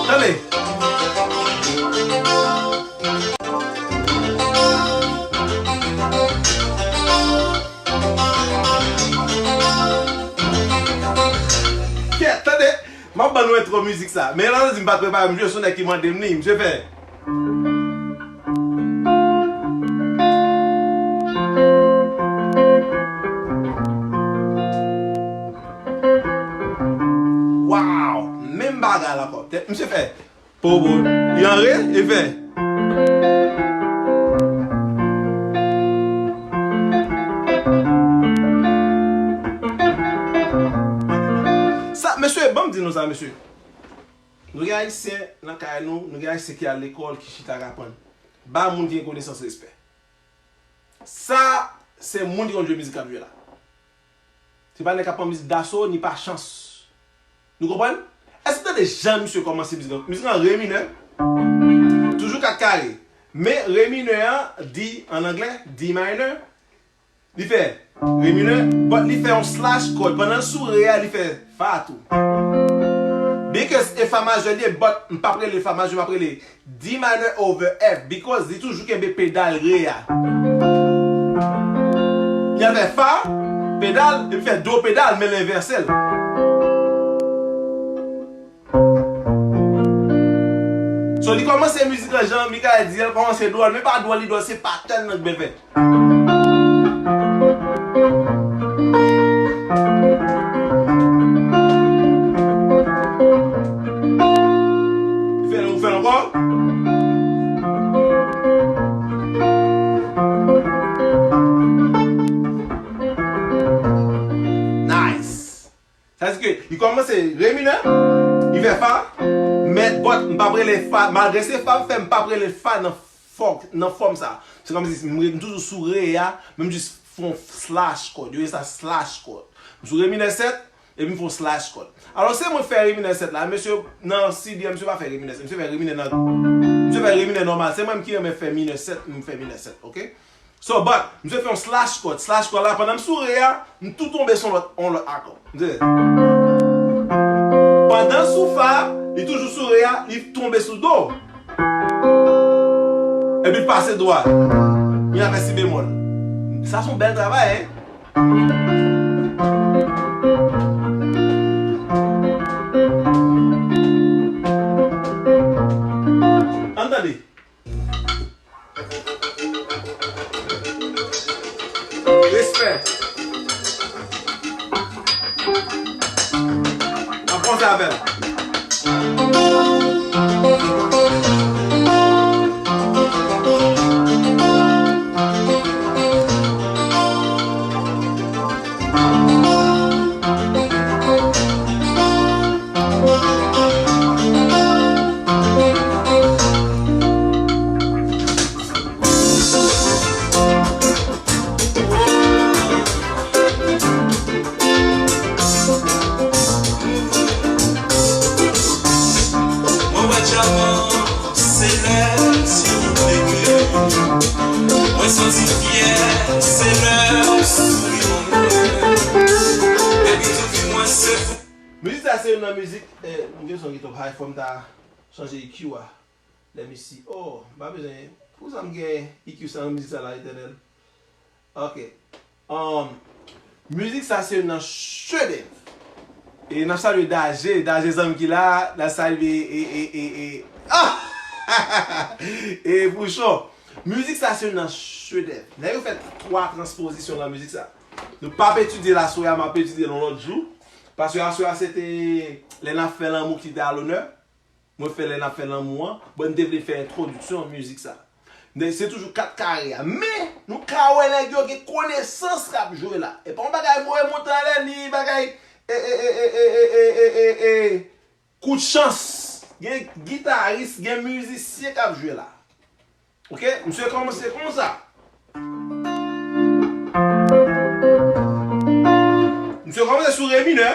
Tande. Kèt, tande. M ap ban nou entwo mizik sa. Men lan di m pa t prepare, misye se yon nèg ki mande m li, misye fè. Waw! Menm bagay la ankò. Tèt misye fè. Popo, li anre, e fè. Sa, mesye, ban m di nou sa, mesye. Nou gen Ayisyen nan kay nou, nou gen Ayisyen ki al lekòl, ki chita k aprann. Ba moun ki gen konesans respè. Sa, se moun ki konn jwe mizik k ap jwe la. Se pa nèg k ap pran mizik daso, ni pa chans. Nou konprann? Èske w tande jan misye kòmanse mizik lan? Mizik lan re minè. Toujou kat kare. Men re minè an, D an anglè, D minor. Li fè re minè, but li fè yon slash chord. Pandan l sou re a, li fè fa tou. Because e fa majè li ye, but m p ap rele fa majè, m ap rele D minor over F, because li toujou kenbe pedal re a. Li ap fè fa, pedal, epi fè do pedal, men l envèse l. So, li kòmanse mizik lan jan Michael di a, l kòmanse dwòl, men pa dwòl li dwòl, se patèn nan k byen fèt. Fè l, ou fè l ankò. Nice. Sa di ke li kòmanse re minè, li fè fa, men but m p ap rele fa, malgre se fa m fè, m p ap rele fa nan fò, nan fòm sa. Se kòmsi m re-, m toujou sou re a, men m jis fè yon slash chord. Yo rele sa slash chord. M sou re minè sèt, epi m fè yon slash chord. Alò, se mwen k fè re minè sèt la, mesye nan C D a, misye pa fè re minè sèt, misye fè re minè nan, misye fè re minè nòmal. Se mwen menm ki renmen fè minè sèt, m fè minè sèt, oke? So, but, misye fè yon slash chord. Slash chord la, pandan m sou re a, m tou tonbe sou lòt, yon lòt akò. Misye, pandan l sou fa, li toujou sou re a, li tonbe sou do. Epi l pase do a. Li ap fè si bemòl. Sa se yon bèl travay, hein? Ann tande. Respè. N ap kòmanse avè l. Mwen wè dyaman, se lè sou m leve. Mwen santi fyè, se lè w souri mwen. Epi tout vi mwen se pou. Mizik sa se youn nan mizik, eh, m gen son ki twò high, fò m ta chanje E Q a. Let me see. Oh, m pa bezwen. Poukisa m gen E Q sa nan mizik sa la, Etènèl? Ok. Um, mizik sa se youn nan chedèv. E n ap salye Daje, Daje zanmi ki la, n ap salye e, e, e, e, ah! E Pouchon. Mizik sa se youn nan chedèv. Nèg yo fè twa transpozisyon nan mizik sa. Nou p ap etidye l aswè a, m ap etidye l yon lòt jou. Paske aswè a se te lè n ap fè lanmou ki te alonè. Mwen fè lè n ap fè lanmou an, bon, m te vle fè entwodiksyon mizik sa. Men se toujou kat kare a. Men, nou ka wè nèg yo gen konesans k ap jwe la. E pa yon bagay voye monte anlè, ni bagay, e, e, kout chans. Gen gitaris, gen mizisyen k ap jwe la. Ok, misye kòmanse konsa. Misye kòmanse sou re minè.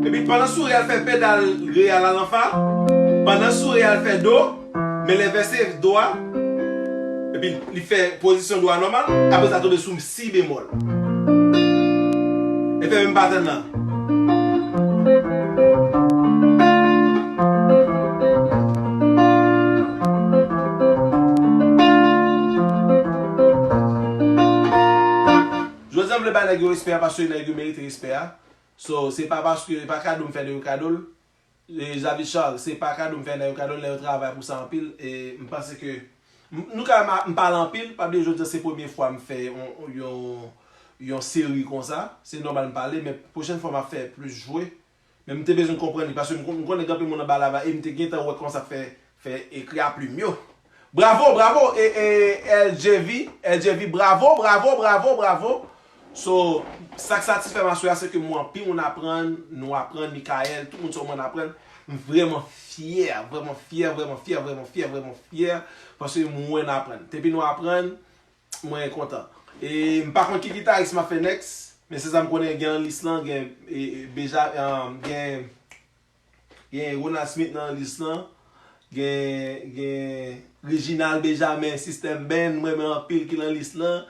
Epi pandan sou re a, l fè pedal re a la nan fa. Pandan sou re a, l fè do. Men l envèse do a. Epi li fè pozisyon do a nòmal. Apre sa, tonbe sou si bemòl. E fè menm patèn nan. Jodi a, m vle bay nèg yo respè a, paske nèg yo merite respè a. So, se pa paske, e pa kado m fè nèg yo kado l. E, Javi Charles, se pa kado m fè nèg yo kado l, nèg yo travay pou sa anpil, e m panse ke, m, nou ka, m pale anpil, pa bliye jodi a se premye fwa m fè yon, yon, yon seri konsa, se nòmal m pale, men pwochèn fwa m ap fè plis jwe, men m te bezwen konprann li, paske m kon-, m konnen gen anpil moun anba lava, e m te gentan wè kòman sa fè, fè ekri a plim yo. Bravo, bravo, e, e, L J V, L J V, bravo, bravo, bravo, bravo. So, sa k satisfè m aswè a, se ke m wè anpil moun aprann, nou aprann, Michael, tout moun sou moun aprann. M vrèman fyè, vrèman fyè, vrèman fyè, vrèman fyè, vrèman fyè, paske mwen aprann. Depi nou aprann, mwen kontan. E m pa konn ki gitaris m ap fè next, men se sa m konnen gen nan lis lan, gen e, e, Beja, e, gen, gen Ronald Smith nan lis lan, gen, gen Reginald Benjamin, System Band, mwen renmen anpil ki nan lis lan,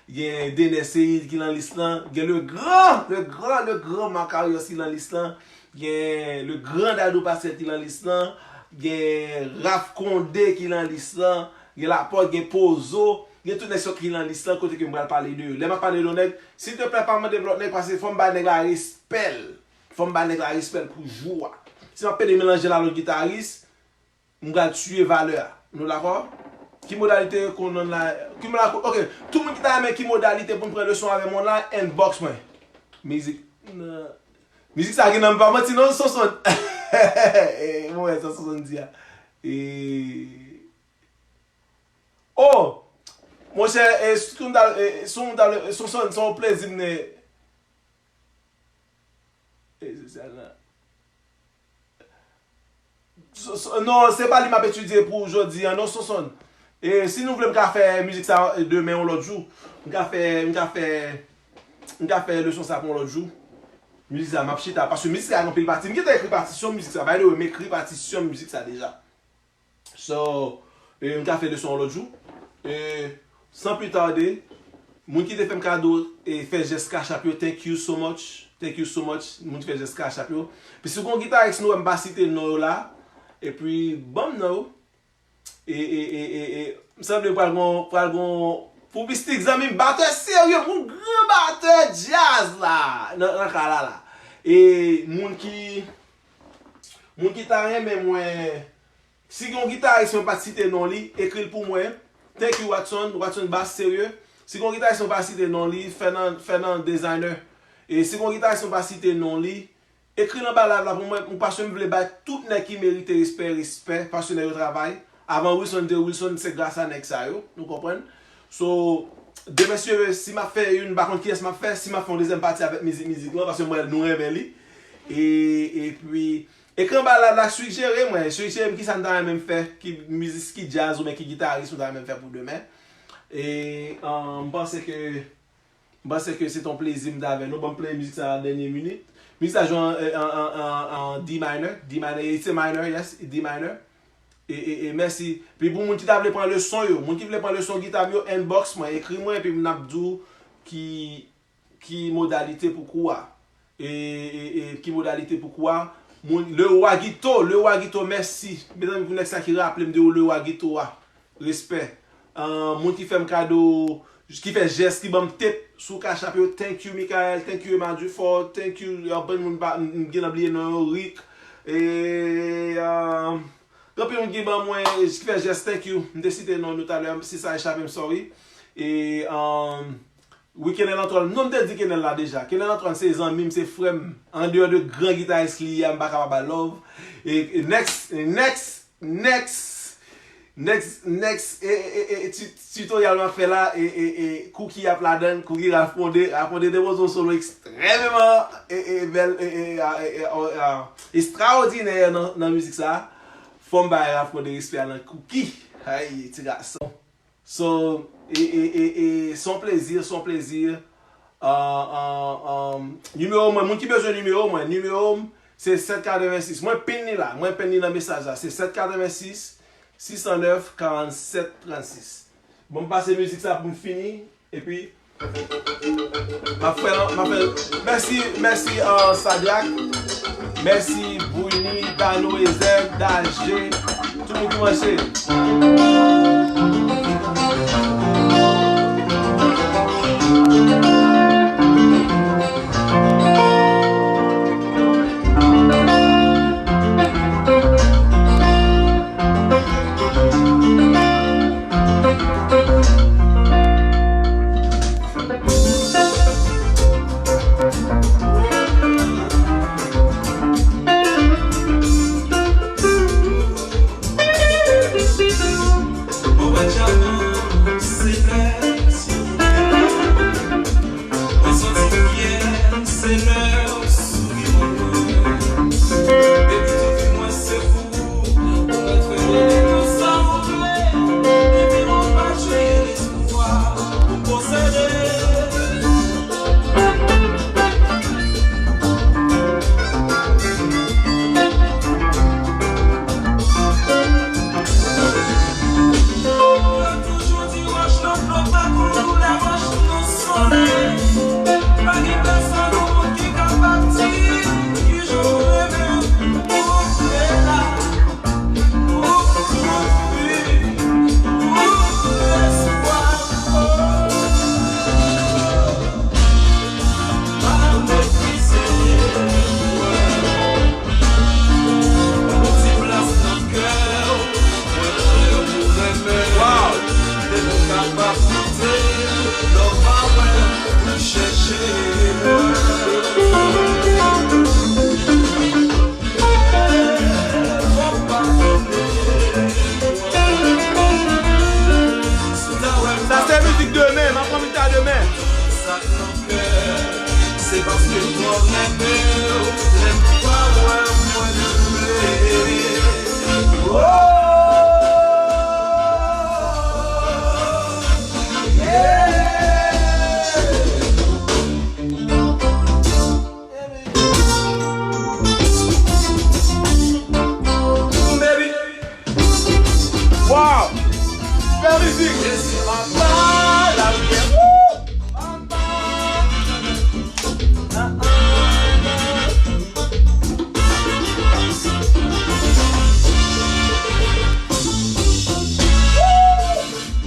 gen Dener Ceïd ki nan lis lan, gen le grand, le grand, le grand Macarius ki nan lis lan, gen le grand Dadou Pasquet ki nan lis lan, gen Ralph Condé ki nan lis lan, gen Laporte, gen Pozo, gen tout nèg sa ki nan lis lan kote ke m pral pale de yo. Lè m ap pale de yon nèg, silteplè pa mande m lòt nèg paske fò m bay nèg la respè l. Fò m bay nèg la respè l pou jou a. Si m ap pede melanje l a lòt gitaris, m pral tiye valè a. Nou dakò? Ki modalite Kononn la? Ki modalite, ok, tout moun ki ta renmen ki modalite pou n pran leson avè m la, inbox mwen. Mizik. Mizik sa gen nan m pa manti non, Sonson. E, mwen wè sa Sonson di a. E, oh! Monchè, e, si w ta, e, si w ta, e, Sonson, se yon plezi m ne. E, se sa la. So, so, non, se pa li m ap etidye pou jodi a, non, Sonson. E si nou vle, m ka fè mizik sa, e, demen yon lòt jou. M ka fè, m ka fè, m ka fè leson sa pou yon lòt jou. Mizik sa, m ap chita, paske mizik sa gen anpil pati. M gentan ekri patisyon mizik sa. By the way, m ekri patisyon mizik sa deja. So, e, m ka fè leson yon lòt jou. E, san pli tade, moun ki te fè m kado, e, fè jès Cash App yo, thank you so much. Thank you so much, moun ki fè jès Cash App yo. Pi si w gon gitaris nou wè m pa site non yo la, epi ban m non yo. E, e, e, e, e, m sanble pral gon, pral gon, pou mistik zanmi m, batè serye, pou gran batè djaz la, nan, nan kay la la. E moun ki, moun ki ta renmen mwen, si gen yon gitaris mwen pa t site non li, ekri l pou mwen. Thank you, Watson, Watson Bass, serye. Si gen yon gitaris mwen pa t site non li, Fernan, Fernan Designer. E si gen yon gitaris mwen pa t site non li, ekri l anba live la pou mwen, paske m vle bay tout nèg ki merite respè, respè, paske nèg yo travay. Avan Wilson te Wilson, se gras a nèg sa yo, nou konprann? So, demen si Dye vle, si m ap fè youn, m pa konn kiyès m ap fè, si m ap fè yon dezyèm pati avèk mizik, mizik lan, paske m wè nou renmen li. E, epi, ekri anba live la, sijere mwen, sijere m kisa m ta renmen m fè, ki mizik, ki djaz oubyen ki gitaris m ta renmen m fè pou demen. E, um, m panse ke M panse ke se t on plezi m t avè nou. Ban m play mizik sa a dènye minit. Mizik sa jwe an, an, an, an, an D minor. D minor, it's a minor, yes, D minor. E, e, e mèsi. Pi pou moun ki ta vle pran leson yo, moun ki vle pran leson gita m yo, inbox mwen, ekri mwen, epi m ap di w ki, ki modalite pou kou a. E, e, e ki modalite pou kou a. Moun, Le Roi Guito, Le Roi Guito, mèsi. Mezanmi, pou nèg sa ki raple m de Le Roi Guito a. Respè. Ah, moun ki fè m kado, ki fè jès, ki ban m tep sou Cash App yo, thank you, Michael, thank you, Emma Dufort, thank you, anpil moun pa, m, m gentan bliye non yo, Rick. E, ah, gen anpil moun ki ban mwen, ki fè jès, thank you. M te site non nou talè, si sa echape m, sorry. E, ah, wi, Kenel Antoine. Non, m te di Kenel la deja. Kenel Antoine se zanmi m, se frè m. Andeyò de gran gitaris li ye a, m pa ka pa ba l love. E, e next, e next, next, next, next, e, e, e, e, ti-, tutorial m ap fè la, e, e, e, Cookie ap ladan l, Cookie Ralph Condé, Ralph Condé te poze yon solo ekstrèmeman, e, e, bèl, e, e, a, e, e, a, a, estraòdinè nan, nan mizik sa. Fò m bay Ralph Condé respè a nan Cookie. Ay, ti gason. So, e, e, e, e, se yon plezi, se yon plezi. Ah, ah, ah, nimewo mwen, moun ki bezwen nimewo mwen, nimewo m se sèt katrevensis. Mwen pin li la, mwen pin li nan mesaj la. Se sèt katrevensis, sis san nèf, karannsèt, trannsis. Bon, m pase mizik sa pou m fini, epi m ap fè, m ap fè, mèsi, mèsi, ah, Sadrac, mèsi, Bruni, Dano, Ezel, Daje, tout moun ki branche.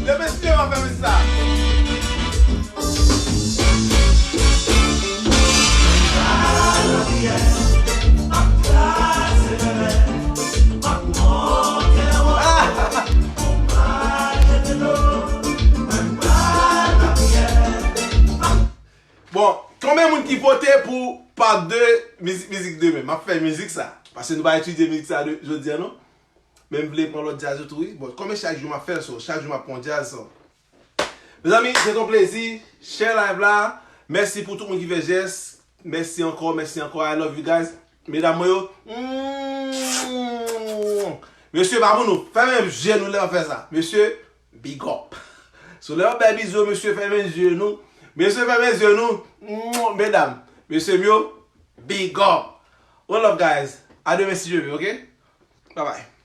Demen sinema fè mizik sa. Bon, konbyen moun ki vote pou part de mizik, mizik demen? M ap fè mizik sa. Paske nou pa etidye mizik sa de, jodi a, non? Men m vle pran lòt djaz yo tou, wi. Bon, konbyen chak jou m ap fè l, so, chak jou m ap pran djaz, so. Mezanmi, se yon plezi. Share live la. Mèsi pou tout moun ki fè jès. Mèsi ankò, mèsi ankò. I love you guys. Medam mwen yo. Mm. Mesye, pa pou nou. Fèmen je nou lè w fè sa. Mesye, big up. So lè w bay bizou, mesye, fèmen je nou. Mesye, fèmen je nou. Mm. Medam, mesye m yo, big up. One love, guys. A demen si Dye ve, ok? Bye bye.